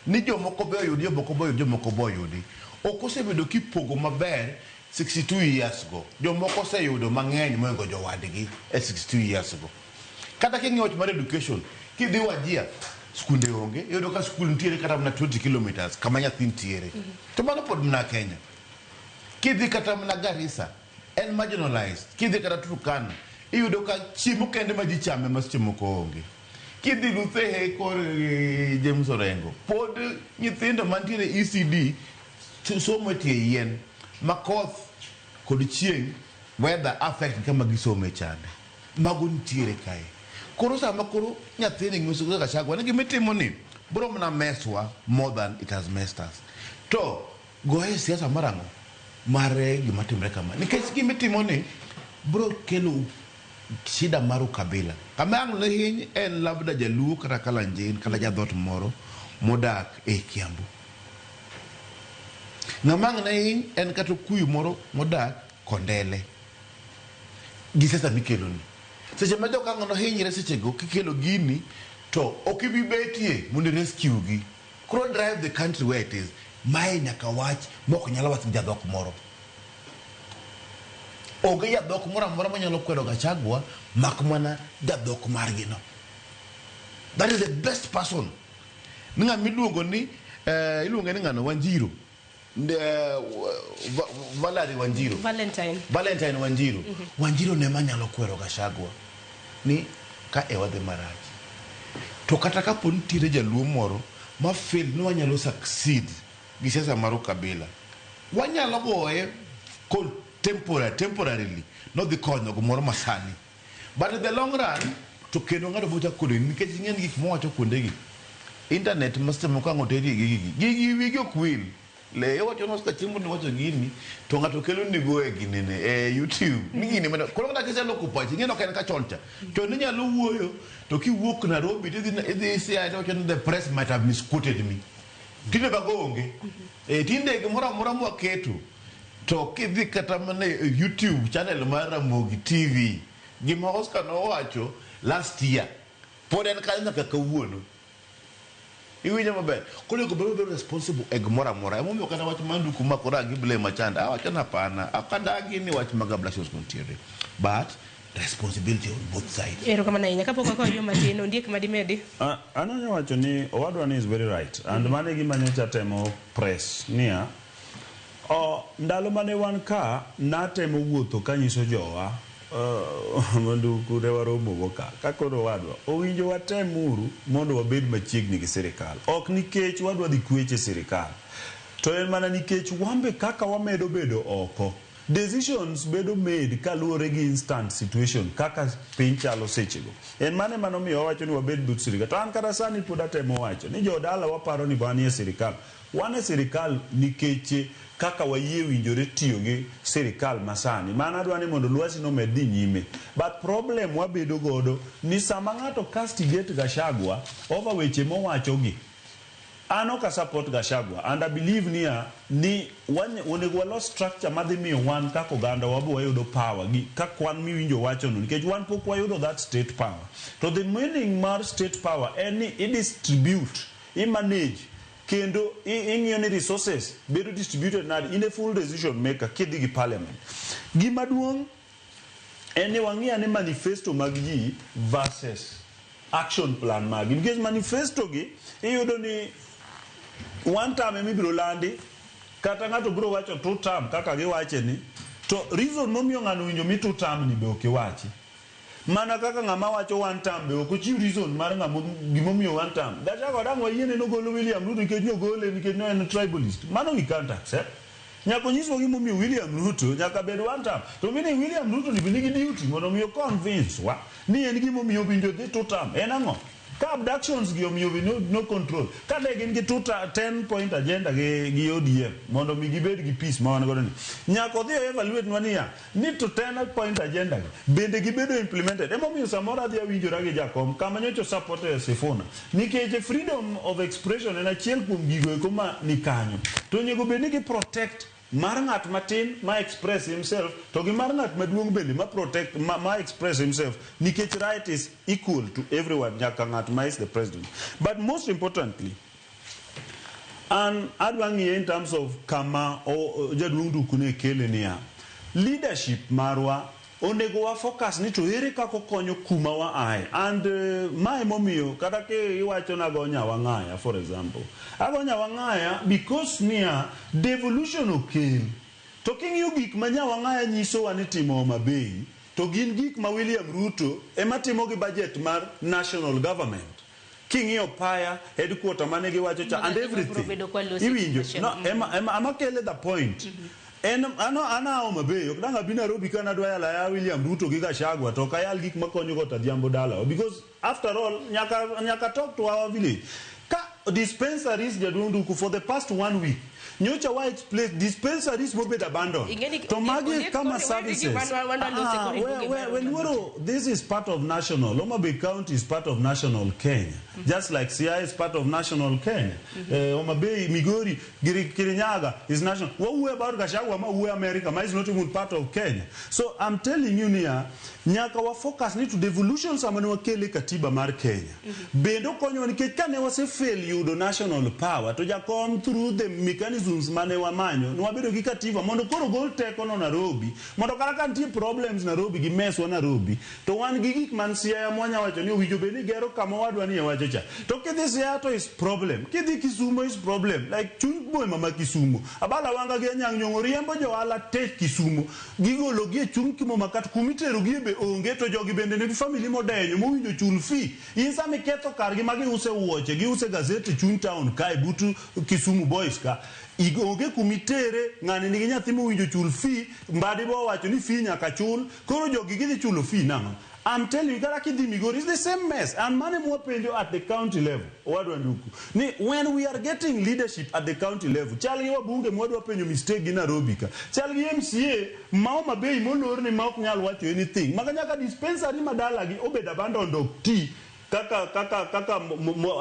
ni jomoko be oyudi, jomoko be oyudi, jomoko be oyudi. Ok osebedo kipogo maber 62 years go. Jomoko oseyudo mang'eny mohingo jowadgi e 62 years go. Kata king'iyo wach mar education, kidhi Wajir, skunde onge, iyudo ka skul nitiere kata mana 20 kilometers kama nyathi nitiere. To mano pod mana Kenya. Kidhi kata mana Garissa, En marginalized. Kidhi kata Turkana, iyudo ka chiemo kende ma ji chame ma seche moko onge. Kidhi Luthehe kor James Orengo, pod nyithindo mantiere ECD somo e tie yien ma koth kod chieng' weather affect kama gisome chande. Mago nitiere kae. Koro sama koro nyathini nyiso kaka Gachagua ni gimitimo ni biro mana mess wa more than it has messed us. To goye siasa mar ang'o? Mar gima timre kama. Nikech gimitimo ni biro kelo shida mar ukabila. Kama ang' ne hiny en labda jaluo kata kalenjin kata jadhot moro modak e Kiambu. Ng'ama ang' ne hiny en kata okuyu moro modak Kondele. Gi siasa mikelo ni. Seche ma joka ang' nohinyre sechego kikelo gini to ok ibi betie mondo i rescue gi. Koro drive the country where it is. Mae nyaka wach mok nyal wach gi jadhok moro. Onge jadhok moro amora manyalo kwedo Gachagua mak mana jadhok margi no. That is the best person. Ni ng'ama iluongo ni iluonge ni ng'ano Wanjiru. Valerie Wanjiru. Valentine. Valentine Wanjiru. Wanjiru ne manyalo kwero Gachagua ni ka e wadhi marach. To kata kapo nitiere jaluo moro ma fail ni wanyalo succeed gi siasa mar ukabila. Wanyalo goye temporarily nodhi konyo gimoro masani. But in the long run to kendo ng'ato bocha kode nikech ing'e ni gik mowacho kuondegi. Internet ma seche moko ang' oterie gi gigi. Gigi wigi ok wil. Le iwacho ni Oscar Chiemo ni wacho gini to ng'ato kelo nigo e ginene e YouTube. Ni gini mana koro kata kiseloko pachi ing'e ni ok en ka chon cha. Chon inyalo wuoyo to kiwuok Nairobi tidhi idhi Siaya to iwacho ni the press might have misquoted me. Tinde mago onge. Tinde gimoro amora mwaketo to kidhi kata mana e YouTube channel mar Ramogi TV gima Oscar nowacho last year pod en kanyo nyaka kawuono. Iwinjo maber? Koro onego bed wabedo responsible e gimoro amora. Emomiyo kata wach mar nduku ma koro agi blame Achanda. Awacho ni hapana. Ok adagi ni wach mag abductions nitiere. But responsibility on both sides. Erokamano ahinya. Kapok wakawo yo matin, ondiek madimedi. An anya wacho ni owadwa ni is very right and mano e gima nyocha temo press niya ndalo mane wan ka natemo wuotho kanyiso jowa mondo ne waromo go ka ka koro owadwa owinjo watem uru mondo wabed machiegni gi sirikal ok nikech wadwa dhi kweche sirikal to en mana nikech wambe kaka wamedo bedo oko decisions bedo made kaluwore gi instant situation kaka piny chalo sechego. En mano ema nomiyo wawacho ni wabed but sirikal. To an kata sani pod atemo wacho ni jodala waparo ni wanie sirikal. Wan e sirikal nikech kaka wayie winjore tiyo gi sirikal masani. Mano adwa ni mondo lwasi no omed dhi nyime. But problem wabedo godo ni sama ng'ato castigate Gachagua over weche mowacho gi, an ok a support Gachagua and I believe niya ni onego walos structure madhi miyo wan kaka oganda wabo wayudo power gi ka kwan miwinjo wacho no nikech wan pok wayudo that state power. To the meaning mar state power en ni i distribute, i manage kendo ing'iyo ni resources bedo distributed nade in a full decision maker kidhi gi parliament. Gima duong' en ni wang'i ane manifesto mag ji versus action plan magi nikech manifesto gi iyudo ni one term ema ibiro landi kata ng'ato biro wacho two term kaka giwache ni to reason momiyo ng'ano owinjo mi two term ni be ok iwachi mana kaka ng'ama wacho one term be ok ochiw reason mar ng'ama gimomiyo one term. Gachagua dang' wayiene nogolo William Ruto nikech nogole nikech ne en tribalist. Mano we can't accept. Nyaka onyiswa gimomiyo William Ruto nyaka bed one term. To meaning William Ruto ni be nigi duty mondo mi convince wa ni en gimomiyo owinjo dhi two term. En ang'o? Ka abductions gi omiyo be no control. Ka ne gin gi 10 point agenda gi ODM mondo mi gibed gi peace ma wan godo ni. Nyaka odhi evaluate nwa niya ni to 10 point agenda gi bende gibedo implemented. Emomiyo samoro adhi awinjora gi jakom kama nyocha support e Sifuna. Nikech freedom of expression en achiel kuom gigo eko ma ni kanyo. To onego bed ni gi protect mar ng'at matin ma express himself to gi mar ng'at maduong' bende ma protect ma express himself nikech right is equal to everyone nyaka ng'at ma is the president. But most importantly, an adwa ng'iye in terms of kama jaduong' Nduku ne kele niya leadership marwa onego wa focus ni to ere kaka okonyo kuma wa ae and mae momiyo kata ki iwacho ni ago Nyawang'aya for example ago Nyawang'aya because niya devolution okel To king'iyo gik ma Nyawang'aya nyisowa ni timo Homa Bay, to gin gik ma William Ruto ema timo gi budget mar national government. King'iyo Paya headquarter mane giwacho cha and Mano ema biro everything. bedo kwa losi Iwinjo? machielo. No, ema kele the point. En ano ana Homa Bay, ok dang' abi Nairobi ka nadwa yalo aya William Ruto gi Gachagua to ok ayal gik makonyo go Tadhiambo dalawa because after all nyaka talk to our village. Ka dispensaries jaduong' Nduku for the past 1 week nyocha wa explain dispensaries mobedo abandoned. Ing'eni- To magi Ondiek kama koni, weri gi services. wan walose kori bunge mar We luoro, this is part of national. Homa Bay County is part of national Kenya. Just like Siaya is part of national Kenya. Homa Bay, Migori, Kirinyaga is national. What we about Gachagua, ma we America, ma is not even part of Kenya. So I'm telling you niya, nyaka wa focus ni to devolution sama ne wakele katiba mar Kenya. Bende okonyowa nikech kane wase fail yudo national power to jakom through the mechanisms mane wamanyo ne wabedo gi katiba mondo koro gol teko no Nairobi mondo kata ka nitie problems Nairobi gi mess wa Nairobi to wan gi gik man Siaya mwanya wacho ni owinjo bed ni gero kama wadwa ni ewacho cha to kidhi Siaya to is problem, kidhi Kisumo is problem, like chuny boma ma Kisumo Abala Wanga gi Anyang' Nyong'o riembo johala te Kisumo gigolo gi e chuny Kisumo kata kumitero gi be onge to jogi bende nigi family modenyo mowinjo chul fee. In sama iketho kargi ma giuse wuoche giuse gazeti chuny town kae but Kisumu Boys ka onge kumitere ng'ani nigi nyathi mowinjo chul fee mbadi bo wacho ni fee nyaka chul koro jogi gidhi chulo fee nang'o? I'm telling you, kata kidhi Migori, it's the same mess. And mane mwapenjo at the county level, wadwa Nduku, ni when we are getting leadership at the county level, chal gi wabunge mwadwa penjo mistake gi Nairobi ka, chal gi MCA ma Homa Bay molorni ma ok nyal wacho anything, maka nyaka dispensary ma dalagi obed abandoned ok ti, kaka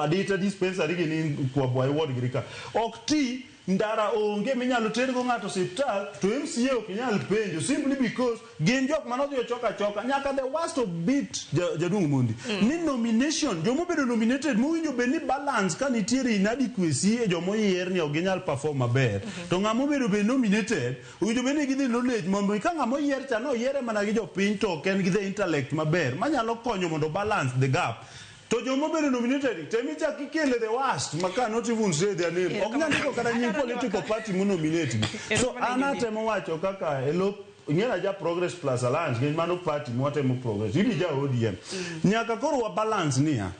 Adita dispensary gi ni Kwabwayi ward giri ka, ok ti, ndara onge minyalo tergo ng'ato osiptal to MCA ok nyal penjo simply because gin jok manodhi ochoka achoka nyaka the worst of bit jaduong' Mondi ni nomination jomobedo nominated mowinjo bed ni balance ka nitiere inadequacy e jomoyier ni ok ginyal perform maber to ng'ama obedo bed nominated owinjo bed ni gidhi knowledge mondo ka ng'ama oyier cha noyiere mana gi jopiny to ok en gi the intellect maber manyalo konyo mondo balance the gap. To joma obedo nominated temi chak ikele the worst ma cannot even say their name. Ok nyal ndiko kata nying political party monominate gi. So an atemo wacho kaka elo ing'e ja Progress Plus Alliance nikech mano party mwatemo progress. In ja ODM. Nyaka koro wa balance niya.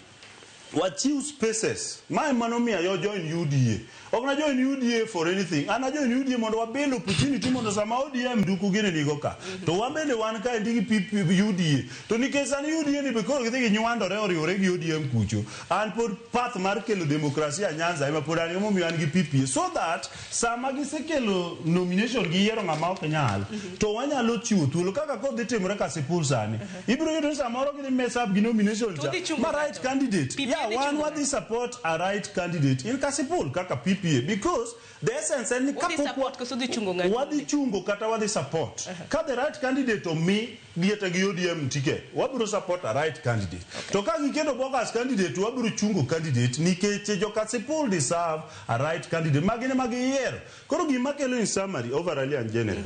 Wachiw spaces. Mae mano miyo ayo join UDA. Ok na join UDA for anything. An a join UDA mondo wabuild opportunity mondo sama ODM duku gini nigo ka. To wan bende wan ka endi gi PP UDA. To nikech sani UDA ni be koro gidhi ginywandore oriwore gi ODM kucho. An pod path mar kelo demokrasia Nyanza ema pod an emomiyo an gi PPA. So that sama gisekelo nomination giyiero ng'ama ok nyal to wanyalo chiwo thuolo kaka kod dhi timore Kasipul sani. Ibiro yudo ni samoro gidhi mess up gi nomination To cha. udhi chungo Ma right ng'ato. candidate. PPA Yeah, dhi wan chungo wadhi support a right candidate in Kasipul kaka PPA because the essence en ni Udhi kapok support koso udhi chungo ng'ato? wadhi chungo kata wadhi support. Ka the right candidate omi gieta gi ODM ticket, wabiro support a right candidate. To ka giketo bogus candidate, wabiro chungo candidate nikech jo Kasipul deserve a right candidate. Magi ne magiyiero. Koro gima kelo in summary, overall and general,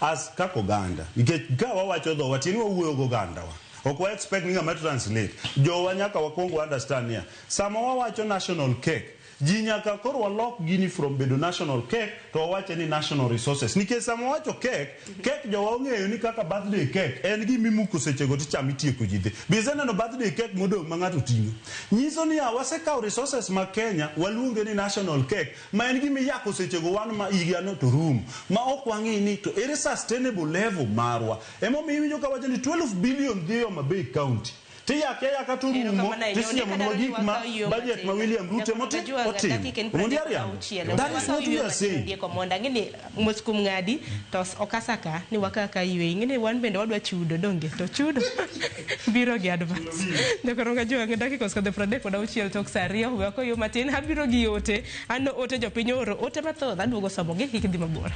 as kaka oganda, nikech ka wawacho dhowa, tiende ni wawuoyo gi oganda wa. Ok wa expect ni ng'ama translate. Jowa nyaka wakwong wa understand niya, sama wawacho national cake, ji nyaka koro walok gini from bedo national cake to wawache ni national resources. Nikech sama wawacho cake, cake jowa ong'eyo ni kaka birthday cake en gima imuko sechego tichamo itieko ji dhi. Be iseneno birthday cake modong' ma ng'ato ting'o? Nyiso niya wasekawo resources ma Kenya waluonge ni national cake ma en gima iyako sechego wan ma higano to rumo. Ma ok wang'i ni to ere sustainable level marwa. Emomiyo iwinjo ka wacho ni 12 billion dhi Homa Bay County. Tiyake ayaka to rumo tisiemonwa gik ma budget ma William Ruto otimo. Omondi Ariambo. That is what we are saying. Dieko mondo ang'e ni mos kuom ng'adi to okasaka ni wakaka ywe ing'e ni wan bende wadwa chudo donge to chudo biro gi advance. Nyakoro Kajwang' dakika osekadho 36 tok saa 2 we wakoyo matin abiro gi ote an ote jopiny ooro ote mathoth aduogo somogi kik idhi mabor.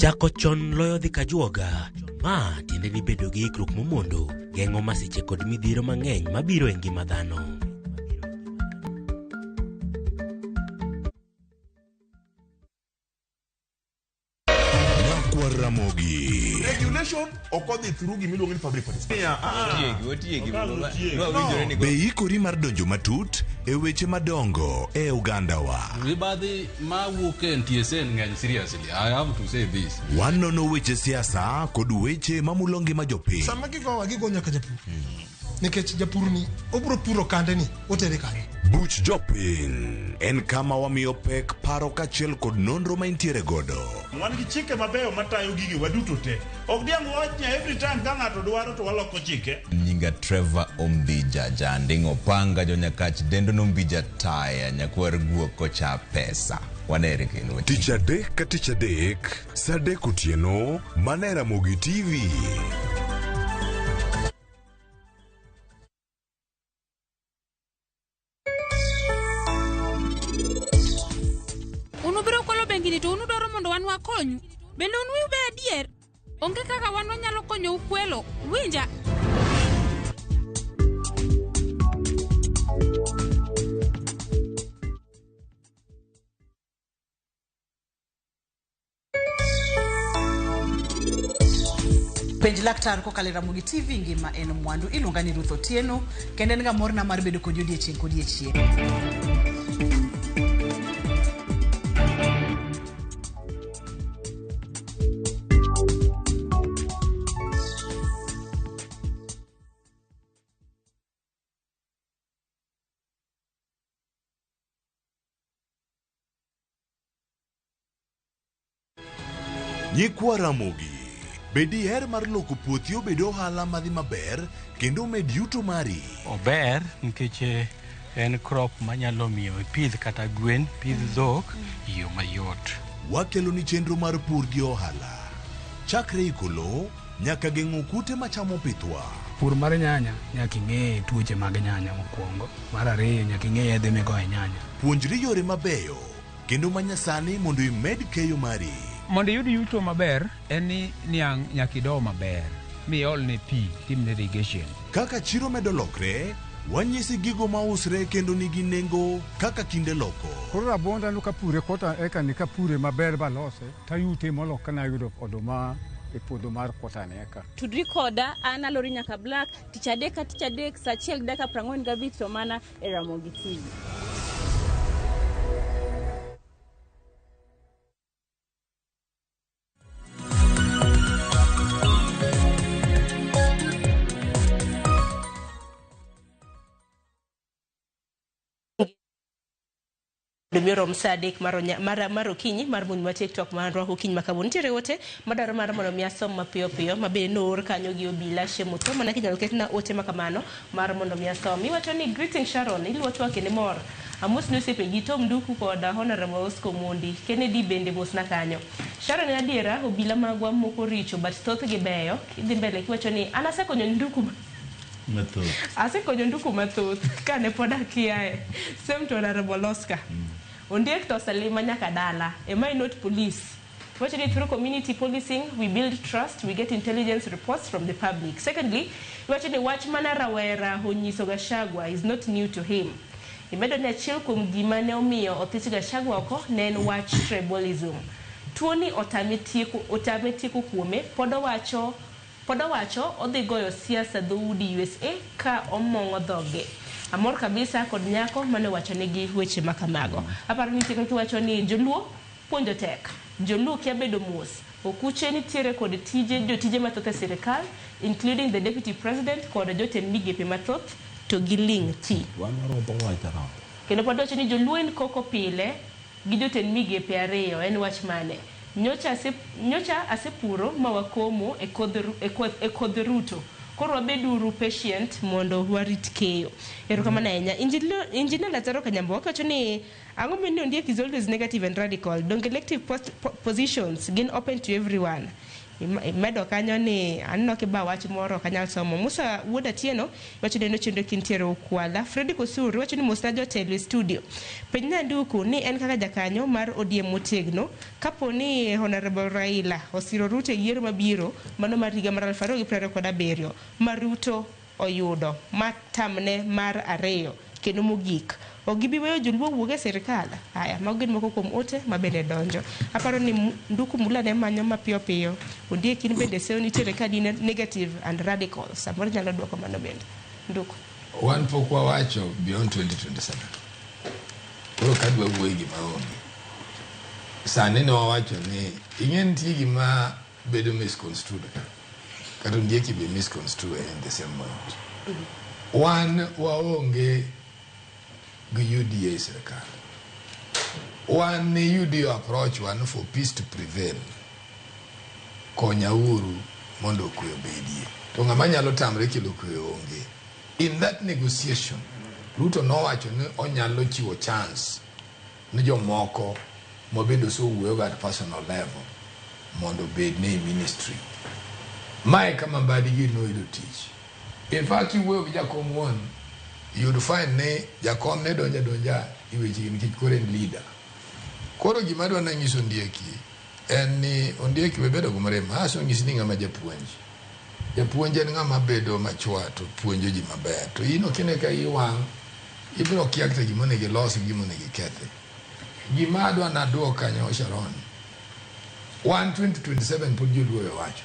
Chako chon loyo dhi kajuoga. Ma tiende ni bedo gi ikruok momondo geng'o masiche kod midhiero mang'eny mabiro e ngima dhano. Ramogi. Regulation ok odhi through gimiluongo ni public participation. Be ikori mar donjo matut e weche madongo e ogandawa. Mibadhi mawuok e NTSA ng'eny seriously. I have to say this. Wanono weche siasa kod weche mamulo ngima jopiny. Sama gigowa gigo nyaka japur. Nikech japur ni obro puro kande ni otere kanye. Buch jopiny en kama wamiyo pek paro kaachiel kod nonro ma intiere godo. Wan gi chike mabeyo matayo gigi waduto te. Ok diang' wawach ni every time ka ng'ato dwaro to waloko chike. Nyinga Trevor Ombija Janding Opanga Jonyakach Dendo Nombija Taya Nyakwar Guok Kocha Pesa. Wanere kendo. Tich adek ka tich adek, saa adek otieno, mana e Ramogi TV. Un ubiro kwalo bengini to un udwaro mondo wan wakonyu. Bende un wiu be adier? Onge kaka wan wanyalo konyou kwelo. Winja. Penj laktar kokalo e Ramogi TV ngima en mwandu. Iluonga ni Ruth Otieno kendo en ga morna mar bedo kodi odiechieng' kodiechieng'. Nyikwa Ramogi, be diher mar loko puothi obed ohala madhi maber kendo omed yuto mari? Ober nikech eh, en crop manyalo miyo ipidh kata gwen, pidh dhok e yo mayot. Wakeloni chenro mar pur gi ohala. Chakre iko lowo nyaka geng'o kute machamo pithwa. Pur mar nyanya nyaka ing'e tuoche mag nyanya mokwongo. Mar ariyo nyaka ing'e yedhe migoyo e nyanya. Puonjri yore mabeyo kendo manyasani mondo imed keyo mari. Mondo iyud yuto maber en ni niang' nyaka ido maber miolne pi timne irrigation. Kaka chiro medo lokre, wanyisi gigo mausre kendo nigi nengo kaka kinde loko. Koro rabuonda no kapure kota eka ni kapure maber balose tayute molo kana ayudo oduma e puodho mar kota ni eka. Tudri koda an Alori Nyaka Black tich adek ka tich adek saa achiel gi dakika 45 to mana e Ramogi TV. Dumi rom saa adek mar, onya- mar, mar okinyi mar muny ma TikTok marwa okinyi ma kawuono. Nitiere ote madwaro mar mondo mi asom mapiyo piyo ma bende noor kanyo gi obila Shemutho mana kinyalo ketna ote ma kamano mar mondo mi asom. Iwacho ni greeting Sharon, iluwo twak kendo imor. Amos ni osiepe gi Tom Nduku kod Honorable Oscar Omondi. Kennedy bende mosna kanyo. Sharon en adiera obila magwa moko richo but thothgi beyo. Idhi mbele kiwacho ni an asekonyo Nduku Mathoth. asekonyo Nduku mathoth kane pod akiaye. Same to Honorable Oscar. Ondiek to oselima nyaka dala. Am I not police? Wacho ni through community policing, we build trust, we get intelligence reports from the public. Secondly, wacho ni wach mana rawera onyiso Gachagua is not new to him. Imedo ni achiel kuom gima ne omiyo othich Gachagua oko ne en wach tribalism. Tuoni otame tieko, otame tieko kuome, pod owacho pod owacho odhi goyo siasa dhoudi USA ka omong'o dhoge. Amor kabisa kod nyako mane owachonegi weche ma kamago. Aparo ni tieko kiwacho ni joluo puonjo tek. Joluo kia bedo mos. Okuche nitiere kod tije jotije mathoth e sirikal including the deputy president kod jotend migepe mathoth to giling' ti. Wan waromo wacho romo. Kendo pod wacho ni joluo en koko pile gi jotend migepe ariyo en wach mane? Nyocha, ase, nyocha asepuro ma wakomo e kodh, e koth, e kodh Ruto. Koro wabeduru patient mondo warit keyo. Erokamano ahinya. Engineer Engineer Lazaro Kanyambo wacho ni ang'o momiyo Ondiek is always negative and radical. Donge elective post, po, positions gin open to everyone. Imedo kanyo ni aneno kiba wach moro ok anyal somo. Musa Wuod Atieno wacho ni en ochendo kintiere Ukwala. Fredrick Osuru wacho ni mosna jotelo e studio. Penj Nyanduku ni en kaka jakanyo mar ODM motegno kapo ni Honorable Raila osiro Ruto e yiero mabiro mano mar higa mar 2027 ma Ruto oyudo ma tamne mar ariyo kendo mogik. Ok gibi weyo joluo wuog e sirikal. Aya, mago gin moko kuom ote ma bende donjo. Aparo ni Nduku Mula ne manyo mapiyo piyo. Ondiek in bende seyo nitiere ka gin negative and radical. Samoro inyalo duoko mano bende. Nduku. Wan pok wawacho beyond 2027. Koro ka dwa wuoyo gima onge. Sani ne wawacho ni ing'e nitie gima bedo misconstrued ka. Kata ondieki be misconstrue in the same moment. Wan waonge gi UDA e sirkal. Wan ni UDA approach wan for peace to prevail. Konyauru mondo kwe obedie. To ng'ama nyalo tamre kelo kwe onge. In that negotiation, Ruto nowacho ni onyalo chiwo chance ne jomoko mabende osewuoyogo at personal level mondo obed ne ministry. Mae kama Mbadi gi noyudo tich. In fact, kiwuoyo gi jakom wuon, you'd find ni jakom ne donja donja e wechegi nikech koro en leader. Koro gima adwa nanyiso Ondieki en ni Ondieki we bedo gi mirima, asonyisi ni ng'ama japuonj. Japuonj en ng'ama bedo machwa to puonjo ji maber. To in ok ine ka iyi wang', ibiro kia kata gima onego ilos gi gima onego ikethi. Gima adwa naduok kanyo Sharon, wan 2027 pod joluo owe wacho.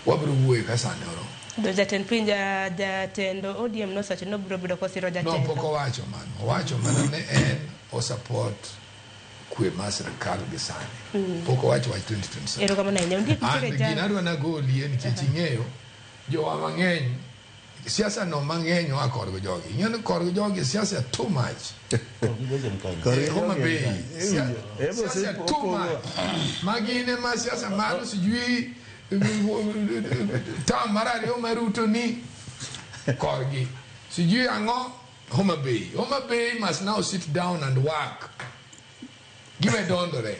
Wabiro wuoyo ka sane oromo. To jatend piny jatend ODM nosewacho ni obiro bedo kosiro No, jatelo. pok owacho mano. Owacho mana ni en o support kwe mar sirkal gi sani. Pok owacho wach 2027. Erokamano ahinya. Ondiek nitiere And jal. gina adwa nagolie nikech ing'eyo jowa mang'eny siasa no mang'eny oa korgi jogi. Ing'eyo ni korgi jogi siasa too much. Homa Bay. Siasa too much. Magi ne ma siasa mar sijui tam mar ariyo mar Ruto ni korgi. Sijui ang'o Homa Bay. Homa Bay must now sit down and work. Giwe dondore.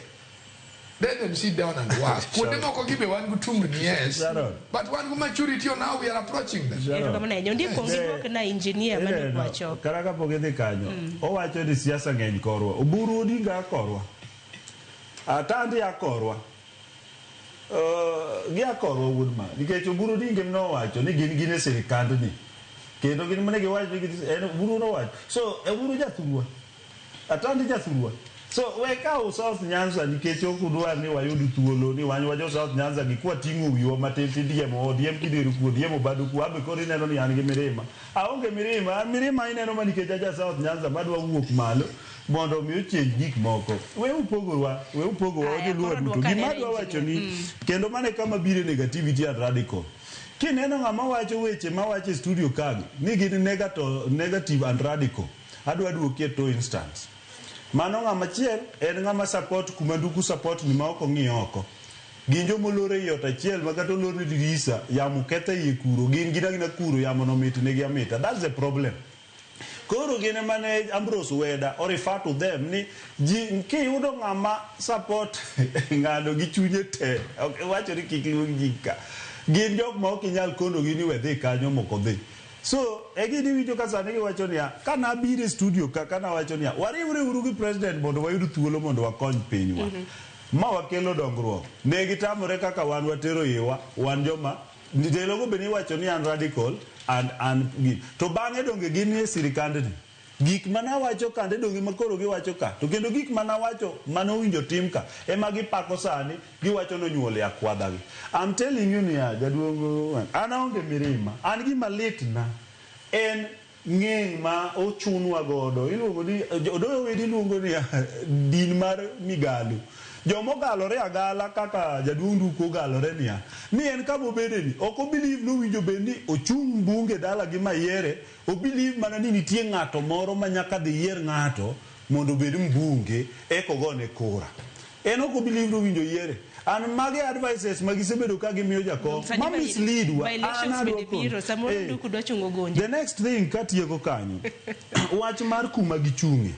Let them sit down and work. Kuonde moko gibe wan gi tungni, yes. But wan gi maturity now we are approaching them. Erokamano ahinya. Ondiek kuong iduok na engineer mane Ineno, wacho. kata kapok idhi kanyo owacho ni siasa ng'eny korwa Oburu Odinga a korwa Atandi a korwa gia korwa wuod ma nikech Oburu Odinga ema nowacho ni gin gin e sirikandni kendo gin mane giwacho ni en Oburu nowacho so Oburu jathurwa Atandi jathurwa so we kawo South Nyanza nikech ok udwar ni wayud thuolo ni wan wajo South Nyanza gi kwating'o wiwa matin tidiemo odiem kideru ku odiemo badu ku abe koro ineno ni an gi mirima aonge mirima an mirima ineno ma nikech aja South Nyanza madwa wuok malo mondo mi ochange gik moko we upogorwa we upogowa joluo duto gima adwa wacho ni kendo mano e kama bire negativity and radical kineno ng'ama wacho weche mawacho e studio kagi ni gin negative and radical adwa duokie to instance mano ng'ama chiel en ng'ama support kuma nduku support ni ma ok ong'i oko gin jomolor ei ot achiel ma kata olor ne dirisa yamo ketho iye kuro gin gin agina kuro yamo no mit negi amita that's the problem koro gin ema ne Ambrose Weda o refer to them ni ji kiyudo ng'ama support ng'ano gi chunye te ok wacho ni kik luong ji ka gin jok ma ok inyal konogi ni we dhi kanyo mok odhi so e gini iwinjo ka sani giwacho niya kana abiro e studio ka kana wacho niya wariwre uru gi president mondo wayud thuolo mondo wakony pinywa ma wakelo dongruok ne gitamore kaka wan watero iwa wan joma ndelogo be niwacho ni an radical and an gi to bang'e donge gin e sirikandni gik manawacho kande donge makoro giwacho ka to kendo gik manawacho manowinjo tim ka ema gipako sani giwacho nonyuol e akwadhagi I'm telling you niya jaduong' an aonge mirima an gima litna en ng'eng' ma ochunwa godo iluongo ni Odoyo Wedi luongo ni din mar migalo jomogalore agala kaka jaduong' Nduku ogalore niya ni en kama obede ni ok obelieve nowinjo bed ni ochung' bunge dala gi mayiere obelieve mana ni nitie ng'ato moro ma nyaka dhi yier ng'ato mondo obed mbunge eka ogone kura en ok obelieve nowinjo yiere an mage advices ma gisebedo ka gimiyo jakom ma mislead wa By elections bende biro samoro Nduku dwa chungo gonde. The next thing katieko kanyo wach mar kuma gichung'e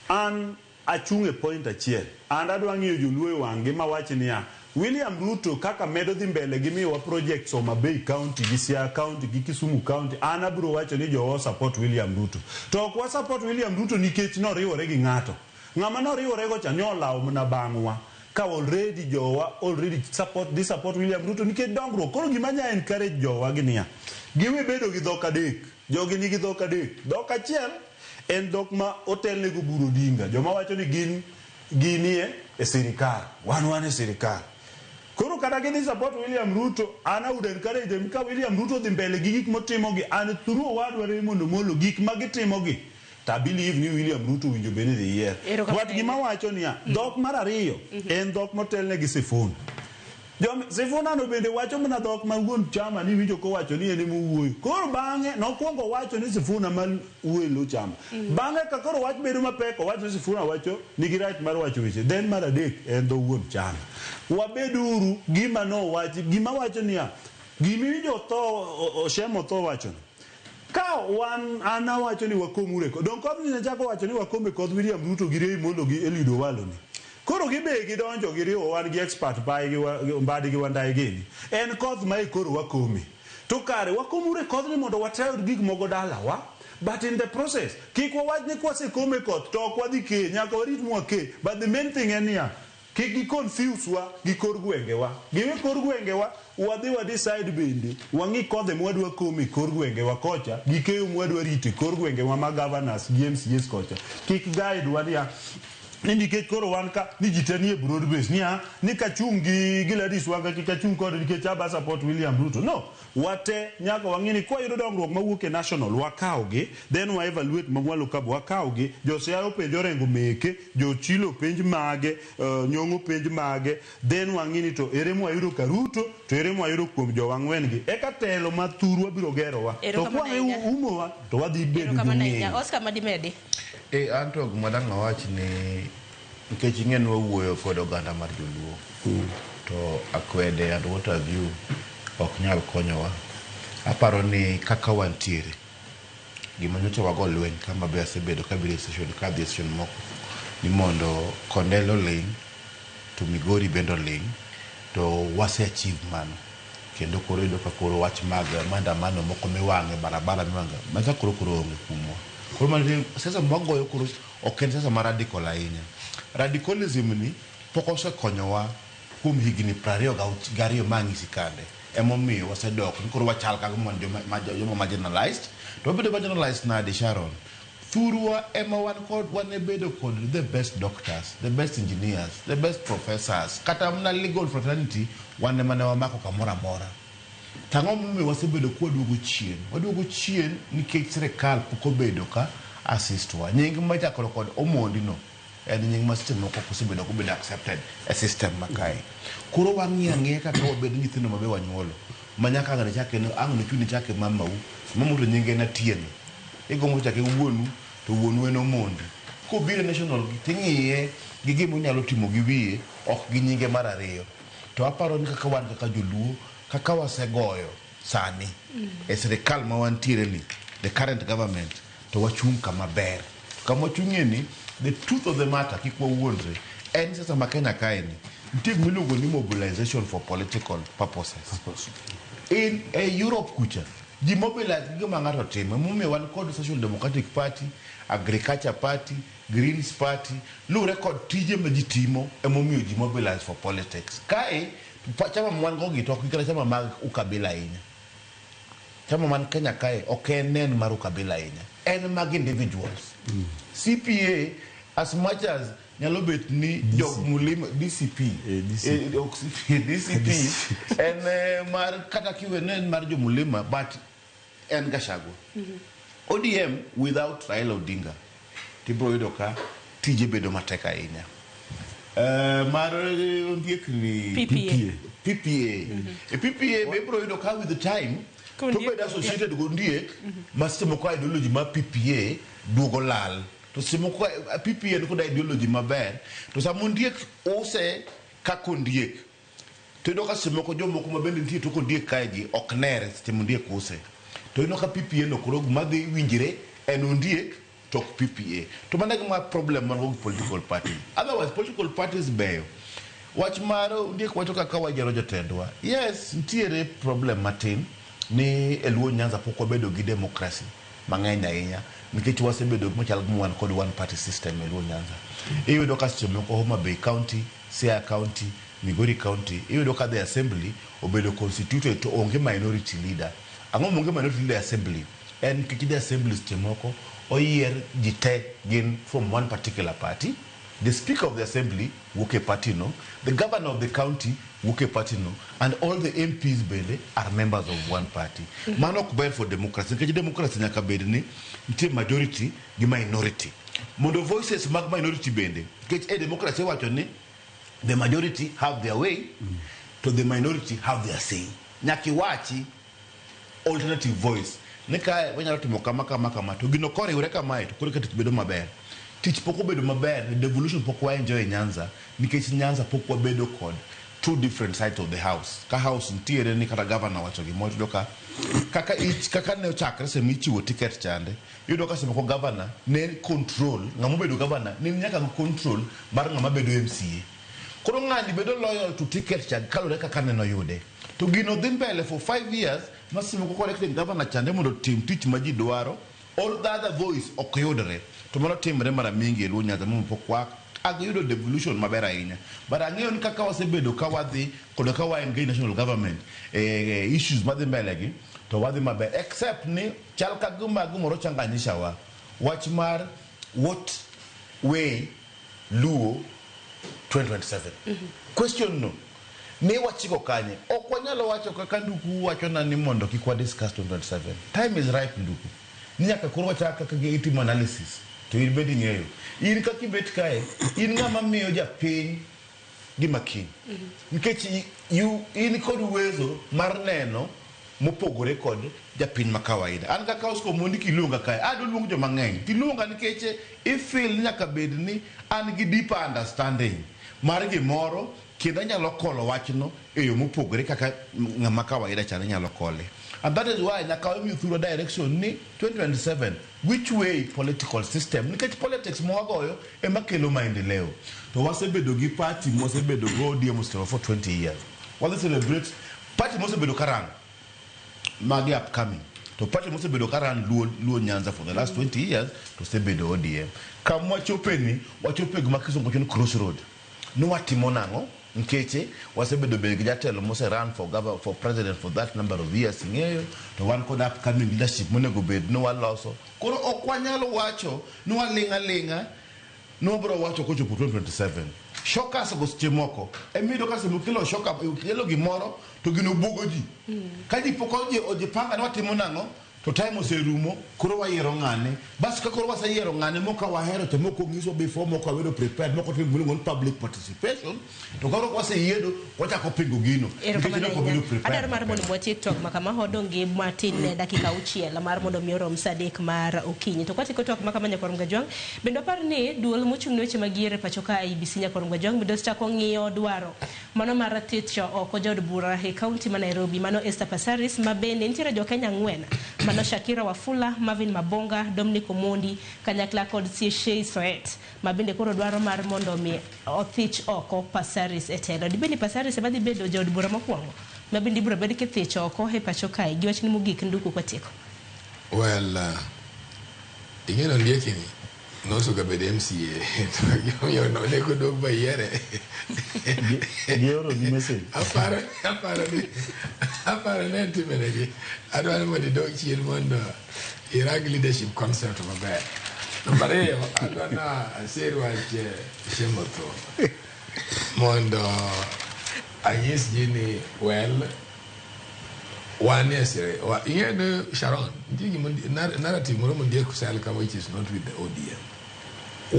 an achung' e point achiel and adwa ng'iyo joluo e wang'gi mawach niya William Ruto kaka medo dhi mbele gi miyowa projects Homa Bay County gi Siaya County gi Kisumu County an abiro wacho ni jowa support William Ruto to ok wa support William Ruto nikech noriwore gi ng'ato ng'ama noriwore go cha ne olawo mana bang'wa Ka already jowa already support dhi support William Ruto nikech dongruok. Koro gima anya encourage jowa gi niya, giwe bedo gi dhok adek. Jogi nigi dhok adek. Dhok achiel en dhok ma otelnego Oburu Odinga. Joma wacho ni gin ginie e sirikal. Wan wan e sirikal. Koro kata gidhi support William Ruto, an I would encourage them ka William Ruto odhi mbele gi gik motimogi, an through owadwa Raymond Omolo, gik ma gitimogi, to I believe ni William Ruto owinjo bed ni dhi yier. Erokamano But gima wacho niya, dhok mar ariyo en dhok motelne gi Sifuna. Jom, Sifuna no bende wacho mana dhok ma wuon chama ni winjo kowacho ni en ema owuoyo. Koro bang'e nokwongo wacho ni Sifuna ma wuoyo e lo chama. Bang'e ka koro wach bedo mapek owacho ni Sifuna wacho nigi right mar wacho weche. Then mar adek en dho wuon chama. Wabeduru gima nowachi, gima wacho niya, gimiwinjo otho, Shem otho wachono. Ka wan an awacho ni wakomuru e koth. Dong kodhni ne chako wacho ni wakom e koth William Ruto gi Ray Molo gi Eliud Owalo ni. Koro gibe gidonjo giriwo wan gi expert Pai gi Mbadi gi Wandayi gini. En koth ma e koro wakome. To kare wakomuru e kodhni mondo water gik moko dalawa. But in the process, kik wawach ni kwasekome koth to ok wadhi kee, nyaka warit mwakee. But the main thing en niya, kik gi confuse wa gi kor gwengewa. Giwe kor gwengewa, wadhi wa decide bende, wang'i kodhe mwadwa kome kor gwengewa kocha, gi keyo mwadwa rito e kor gwengewa ma governors gi MCAs kocha. Kik guide wa niya, ni nikech koro wan ka ni ji te nie broad base niya ni kachung' gi Gladys Wanga kik achung' kode nikech aba support William Ruto. No, wate nyaka wang'i ni kwayudo dongruok mawuok e national wakawgi, then wa evaluate mamwalo ka wakawgi. Jo Siaya openj Orengo meke, jo Chilo openj mage, Nyong'o openj mage, then wang'i ni to ere mwayudo ka Ruto to ere mwayudo kuom jowa ang'wen gi. Eka telo ma thurwa biro gerowa. To Erokamano kwa ahinya. umowa to wadhi bedo Erokamano ahinya. jong'eyo. Oscar Madimedi. Eh, an to gima dang' awach ni nikech ing'e ni wawuoyo kod oganda mar joluo to akwede and what have you ok nyal konyowa. Aparo ni kaka wantiere gima nyocha wago lweny kama be asebedo kabiro e station kadhi e station moko ni mondo Kondele oling' to Migori bende oling' to wase achieve mano. Kendo koro iyudo ka koro wach mag maandamano moko miwang'e barabara miwang'e macha koro koro onge kuomwa. Koro mano siasa mwagoyo koro ok en siasa ma radical ahinya. Radicalism ni pok osekonyowa kuom higni 22 ma ang'isi kande. Emomiyo wasedok ni koro wachal ka gima wan joma marginalized. To wabedo marginalized nade Sharon? Thurwa ema wan kod wan e bedo kod the best doctors, the best engineers, the best professors, kata mana legal fraternity wan ema ne wamako kamoro amora. To ang'o momiyo wasebedo kwaduogo chien? Waduogo chien nikech sirikal pok obedo ka assist wa. Nying machakore kod Omondi no en nying ma seche moko ok osebedo kobedo accepted e system ma kae. Koro wang'iyo ang'iya kaka wabedo nyithindo mabe wanyuolo ma nyaka ang' ne chake ang' nochuni chake mamau, mamau to nyinge en Atieno. Igombo chake wuonu to wuonu en Omondi. Kobiro e national gi ting'iye gi gima onyalo timo gi wiye ok gi nyinge mar ariyo. To aparo ni kaka wan kaka joluo kaka wasegoyo sani e sirikal ma wantiere ni the current government to wachung' kama ber. To kama wachung'ie ni the truth of the matter kik wawuondre en siasa ma Kenya kae ni nitie gima iluongo ni mobilization for political purposes. In e Europe kucha ji mobilize gi gima ng'ato timo emomiyo wan kod Social Democratic Party, Agriculture Party, Greens Party luwore kod tije ma ji timo emomiyo ji mobilize for politics. Kae chama ma wan go gi to ok gin kata chama mag ukabila ahinya. Chama man Kenya kae ok en en mar ukabila ahinya. En mag individuals. CPA as much as nyalo bet ni jok mulima DCP ok CPA, DCP en mar kata kiwe ne en mar jomulima but en Gachagua. ODM without Raila Odinga tibro yudo ka tije bedo matek ahinya. Mar ondiek ni PPA. PPA. E PPA be ibro yudo ka with the time to bedo associated go ondiek ma seche moko ideology mar PPA duogo lal. To seche moko PPA ni kod ideology maber to sama ondiek use kaka ondiek to iyudo ka seche moko jomoko ma bende nitie tok ondiek kae gi ok nere seche ma ondiek use. To iyudo ka PPA no koro gima dhi winjre en ondiek to ok PPA. To mano e gima problem man go gi political parties. Otherwise political parties beyo. Wach mar ondiek wacho kaka wayiero jotendwa. Yes, nitiere problem matin ni e Luo Nyanza pok wabedo gi democracy mang'eny ahinya nikech wasebedo machal gima wan kod one party system e Luo Nyanza. Iyudo ka seche moko Homa Bay County Siaya County, Migori County, iyudo ka the assembly obedo constituted to onge minority leader. Ang'o ma onge minority leader e assembly? En nikech the assembly seche moko oyier ji te gin from one particular party. The speaker of the assembly wuok e party no, the governor of the county wuok e party no, and all the MPs bende are members of one party. Mano ok ber for democracy, nikech democracy nyaka bed ni nitie majority gi minority. Mondo voices mag minority bende, nikech e democracy iwacho ni the majority have their way, to the minority have their say. Nyaka iwachi alternative voice ni kae wanyalo timo kama kama kama to gino koriwre kamae to koro ka tich bedo maber. Tich pok obedo maber, devolution pok wa enjoy e Nyanza nikech Nyanza pok wabedo kod two different sides of the house. Ka house nitiere ni kata governor owacho gimoro tiyudo ka kaka ich kaka ne ochakre sama ichiwo ticket chande iyudo ka seche moko governor ne control ng'ama obedo governor ne nyaka gi control mar ng'ama bedo MCA. Koro ng'ani bedo loyal to ticket cha kaluwore kaka neno yude. To gino dhi mbele for 5 years ma seche moko koro acting governor chande mondo otim tich ma ji dwaro all the other voice ok yudre. To mano timre mara mingi e Luo Nyanza momiyo pok wa yudo devolution maber ahinya. But ang'eyo ni kaka wasebedo ka wadhi koda ka wa engage national government e issues madhi mbele gi to wadhi maber except ni chal ka gima gimoro changanyisha wa wach mar what way Luo 2027. Question no ni wachiko kanye? Ok wanyalo wacho kaka Nduku wachona ni mondo kik wa discuss 2027. Time is ripe Nduku. Ni nyaka koro wachak kaka itimo analysis to in bende ing'eyo. In kaka ibet kae, in ng'ama miyo japiny gima kiny. Nikech in kod uwezo mar neno mopogore kod japiny ma kawaida. An kaka Oscar Omondi kiluonga kae, adwa luong joma ng'eny. Tiluonga nikech i feel ni nyaka bed ni an gi deeper understanding mar gimoro kendo anyalo kolo wachno e yo mopogore kaka ng'ama kawaida chande nyalo kole. And that is why nyaka wamiyo thurwa direction ni 2027 which way political system nikech politics mwagoyo ema kelo maendeleo. To wasebedo gi party mwasebedo go ODM osetelo for 20 years. Wadhi celebrate party mosebedo karang magi upcoming. To party mosebedo karan Luo Nyanza for the last 20 years to osebedo ODM. Kama wachope ni wachope gima kisungu wacho ni crossroad. Ni watimo nang'o? Nkeche wasebedo be gi jatelo mose run for governor, for president for that number of years ing'eyo to wan kod upcoming leadership monego bed ni waloso. Koro ok wanyal wacho ni waling' aling'a ni wabiro wacho kochopo 2027. Shockers go seche moko emiyudo ka sama ikelo shocker ikelo gimoro to gino buogo ji. Ka ji pok ojipanga ni watimo nang'o to time oserumo koro wayiero ng'ane. Bas ka koro waseyiero ng'ane mok wahero to mok onyiswa before mok wabedo prepared mok watimo gimiluongo ni public participation to koro waseyiedo wachako pingo gino nikech ne ok wabedo prepared. Adwaro mar mondo watiek twak ma kama odong' gi matin ne dakika 6 mar mondo mi orom sa 3 mar okinyi. To kwatieko twak ma kama Nyakwar Mgajwang', bende wapar ni duol mochung' ne weche mag yiero e pacho ka IEBC Nyakwar Mgajwang' bende osechako ng'iyo dwaro mano mar thicho oko jaod bura e kaunti ma Nairobi mano Esther Passaris ma bende nitiere jo Kenya 4 mano Shakira Wafula, Marvin Mabonga, Dominic Omondi kanyakla kod Sieshei Soet ma bende koro dwaro mar mondo mi othich oko Passaris e telo. Dibed ni Passaris ema dhi bedo jaod bura mokwongo ma bende ibiro bed kithicho oko e pacho kae gi wachni mogik Nduku kwatieko. Well, ing'e ni ondieki ni nosuga bedo MCA to gimomiyo onego dog ba yiere. Gioro ni message. Aparo ni en timenegi. Adwaro ni mondo idog chien mondo irang leadership concept maber. Namba 2, adwa na aser wach Shemotho mondo anyis ji ni well wan e ing'e ni Sharon nitie gima narrative moro mondiek sel ka which is not with the ODM.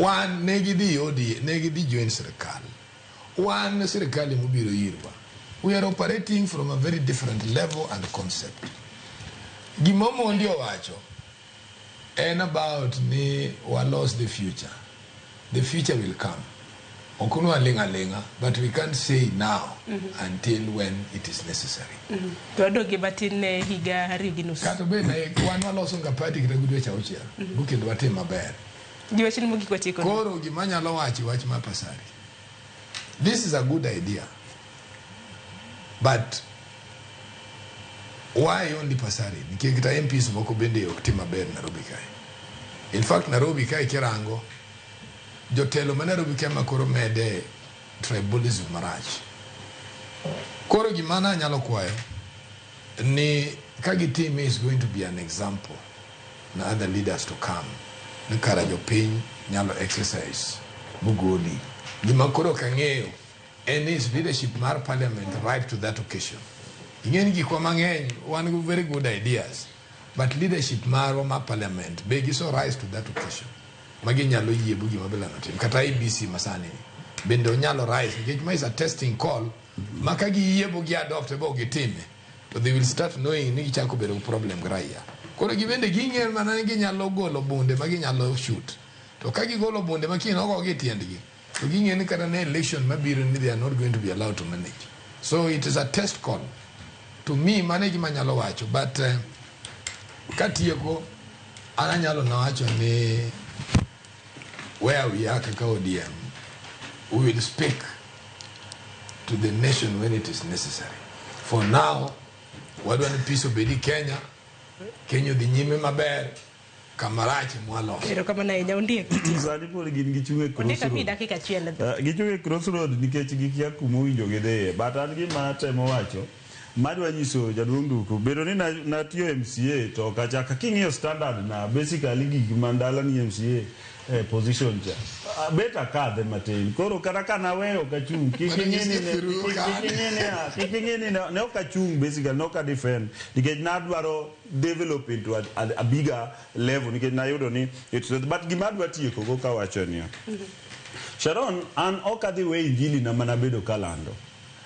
Wan ne gidhi ODM, ne gidhi join sirikal. Wan sirikal emobiro irwa. We are operating from a very different level and concept. Gima Omondi owacho en about ni walos the future. The future will come. Ok nwaling' aling'a, but we can't say now until when it is necessary. To wadogi matin ne higa 2.5. Kata bed na wan waloso nga party kata gi dweche 6, bu kendo watim maber. Gi wachni mogik watieko. Koro gima anyalo wacho wach mar Pasari. This is a good idea. But why only Pasari? Nikech kata MPs moko bende ok tim maber Nairobi kae. In fact, Nairobi kae kirango, jotelo ma Nairobi kae ma koro mede tribalism marach. Koro gima nanyalo kwayo ni ka gitime is going to be an example na other leaders to come ni kara jopiny nyalo exercise mugoli. Gima koro ok ang'eyo en ni is leadership mar parliament ripe to that occasion. Ing'e ni gikwa mang'eny wan gi very good ideas but leadership marwa mar parliament be giso rise to that occasion ma ginyalo yie bu gima bilano tim kata IEBC masani ni bende onyalo rise nikech ma is a testing call ma ka giyie bo gi adopt bo gitime to they will start knowing ni gichako bedo gi problem gi raia. Koro gibende ging'eyo mana ni ginyalo golo bunde ma ginyalo shoot to ka gigolo bunde ma kiny ogogi e tiendgi to ging'e ni kata ne election mabiro ni they are not going to be allowed to manage. So it is a test call to me. Mano e gima anyalo wacho, but katieko an anyalo nawacho ni where we are kaka ODM, we will speak to the nation when it is necessary. For now wadwa ni peace obedi Kenya, Kenya odhi nyime maber, kamarach mwaloso. Erokamano ahinya Ondiek. Sani pod gin gichung' e Ondiek amiyi crossroad. dakika achiel. Gichung' e crossroad nikech gikia kuma owinjo gidhiye. But an gima atemo wacho, madwa nyiso jaduong' Nduku, bedo ni natiyo MCA to ok achaka king'iyo standard na basically gik man dala ni MCA position cha. Bet akadhe matin. Koro kata ka naweyo ok achung', kik ing'i ni kik ing'i ni ne ok achung' basically ne ok a defend nikech nadwaro develop into a bigger level nikech nayudo ni it's but gima adwa tieko go kawacho niya. Sharon, an ok adhi weyo injili na mana bedo kalando.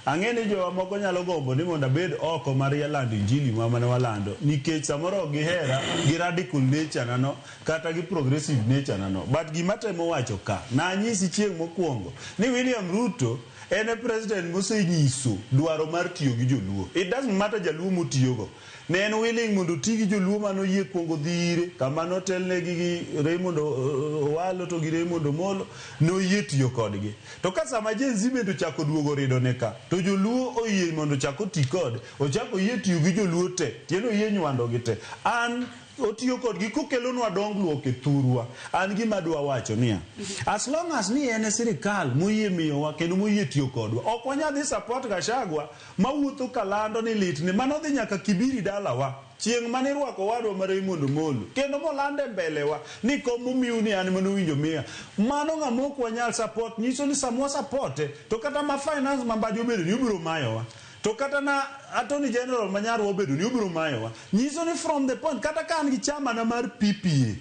Ang'e ni jowa moko nyalo gombo ni mondo abed oko mar lando injili ma mane walando nikech samoro ok gihera gi radical nature na no kata gi progressive nature na no. But gima temo wacho ka, nanyisi chieng' mokwongo ni William Ruto en e president mosenyiso dwaro mar tiyo gi joluo. It doesn't matter jaluo motiyogo. Ne en willing mondo oti gi joluo manoyie kuongo dhi ire kama notelnegi gi Raymond Owalo to gi Raymond Omolo noyie tiyo kodgi. To ka sama Gen Z bende ochako duogo ridone ka to joluo oyie mondo ochak oti kode, ochak oyie tiyo gi joluo te, tiende oyie nywando gi te. An otiyo kodgi kokelonwa dongruok e thurwa. An gima adwa wacho niya, as long as ni en e sirikal moyie miyowa kendo moyie tiyo kodwa, ok wanyal dhi support Gachagua mawuotho kalando ni litne mano dhi nyaka Kibiri dalawa chieng' mane irwako owadwa ma Raymond Omolo kendo molando e mbelewa ni kom momiu ni an manowinjo miya mano ng'ama ok wanyal support nyiso ni sama wasapote to kata ma finance ma Mbadi obedo ni obiro mayowa to kata na Attorney General ma nyarwa obedo ni obiro mayowa nyiso ni from the point kata ka an gi chama na mar PPA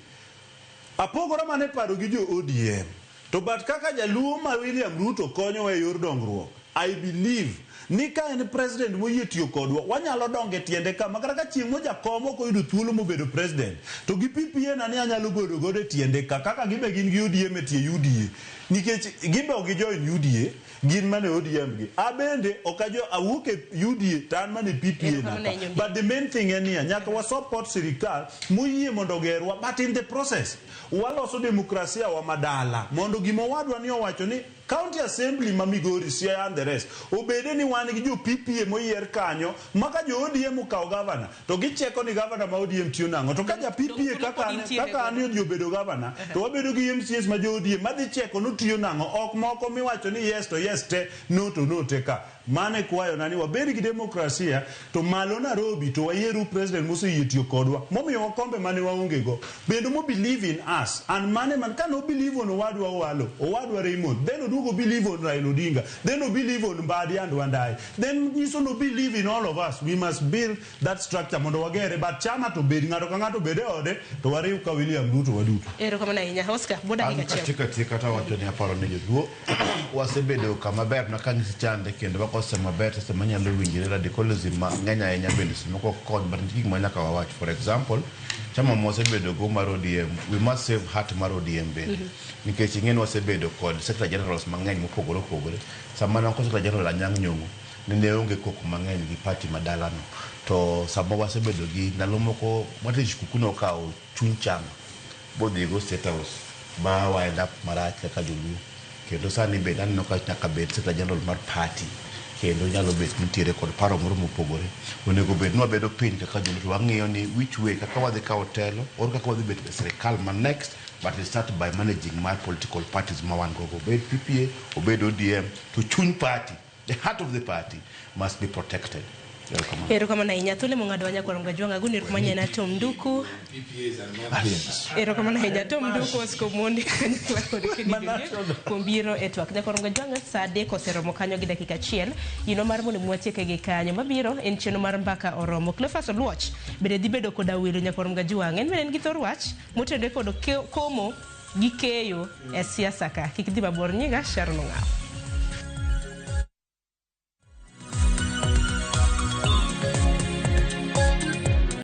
apogora mana e paro gi jo ODM to but kaka jaluo ma William Ruto konyowa e yor dongruok I believe ni ka en president moyie tiyo kodwa wanyalo dongo e tiende ka ma kata ka chieng' mo jakom ok oyudo thuolo mobedo president to gi PPA na ni anyalo bedo godo e tiende ka kaka gibe gin gi ODM e tie UDA nikech gibe ok gijoin UDA gin mana e ODM gi abende ok ajo awuok e UDA to an mana e PPA na ka but the main thing en niya nyaka wa support sirikal moyie mondo ogerwa but in the process waloso demokrasia wa madala mondo gima owadwa ni owacho ni County Assembly ma Migori, Siaya and the rest obede ni wan gi jo PPA moyier kanyo ma ka jo ODM okawo governor to gicheko ni governor ma ODM tiyo nang'o to ka ja PPA kaka an odhi obedo governor to wabedo gi MCAs ma jo ODM madhi cheko notiyo nang'o ok moko miwacho ni yes to yes te no to no te ka mano e kwayona ni wabed gi demokrasia to malo Nairobi to wayieru president moseyie tiyo kodwa momiyowa kombe mane waonge go bende mo believe in us and mane man kane o believe on owadwa Owalo owadwa Raymond then oduogo believe on Raila Odinga then o believe on Mbadi and Wandayi then nyiso no believe in all of us. We must build that structure mondo wagere but chama to bed ng'ato ka ng'ato bed e ode to wariw ka William Ruto waduto. Erokamano ahinya. Oscar, buo dakika An achiel. katieko atieka to awacho ni aparo ni joluo wasebedo kama ber ma ka ng'isi chande kendo wakoso maber to sama nyalo winjre radicalism mang'eny ahinya bende seche moko ok kony but nitie gik ma nyaka wawach. For example, chama mwasebedo go mar ODM, we must save heart mar ODM bende. Nikech ing'e ni wasebedo kod secretary generals mang'eny mopogore opogore. Sama ne wakoso secretary general Anyang' Nyong'o, nene onge koko mang'eny gi party ma dalano. To sama wasebedo gi ndalo moko Martin Shikuku nokawo chuny chama bodhigo State House ba wa end up marach kaka joluo. Kendo sani bende aneno ka nyaka bed secretary general mar party. Kendo nyalo bet nitiere kod paro moro mopogore. Onego bed ni wabedo piny kaka joluo to wang'iyo ni which way kaka wadhi kawo telo or kaka wadhi bet e sirikal ma next but we start by managing mar political parties ma wan gogo obed PPA obed ODM to chuny party the heart of the party must be protected. Erokamano. Erokamano ahinya. Thuolo mong'ado wa nyakwar Mgajwang' agoni erokamano ahinya Tom Nduku. Erokamano ahinya Tom Nduku Oscar Omondi kanyakla kod Kennedy Ondiek kuom biro e twak. Nyakwar Mgajwang' saa adek oseromo kanyo gi dakika achiel. Yino mar mondo mi watieke gi kanyo. Mabiro en chenro mar mbaka oromo. Cleophas Oluoch bende dhi bedo koda welo nyakwar Mgajwang'. En bende en gi thor wach motenore kod komo gi keyo e siasa ka. Kik idhi mabor nyinga Sharon Ong'awo.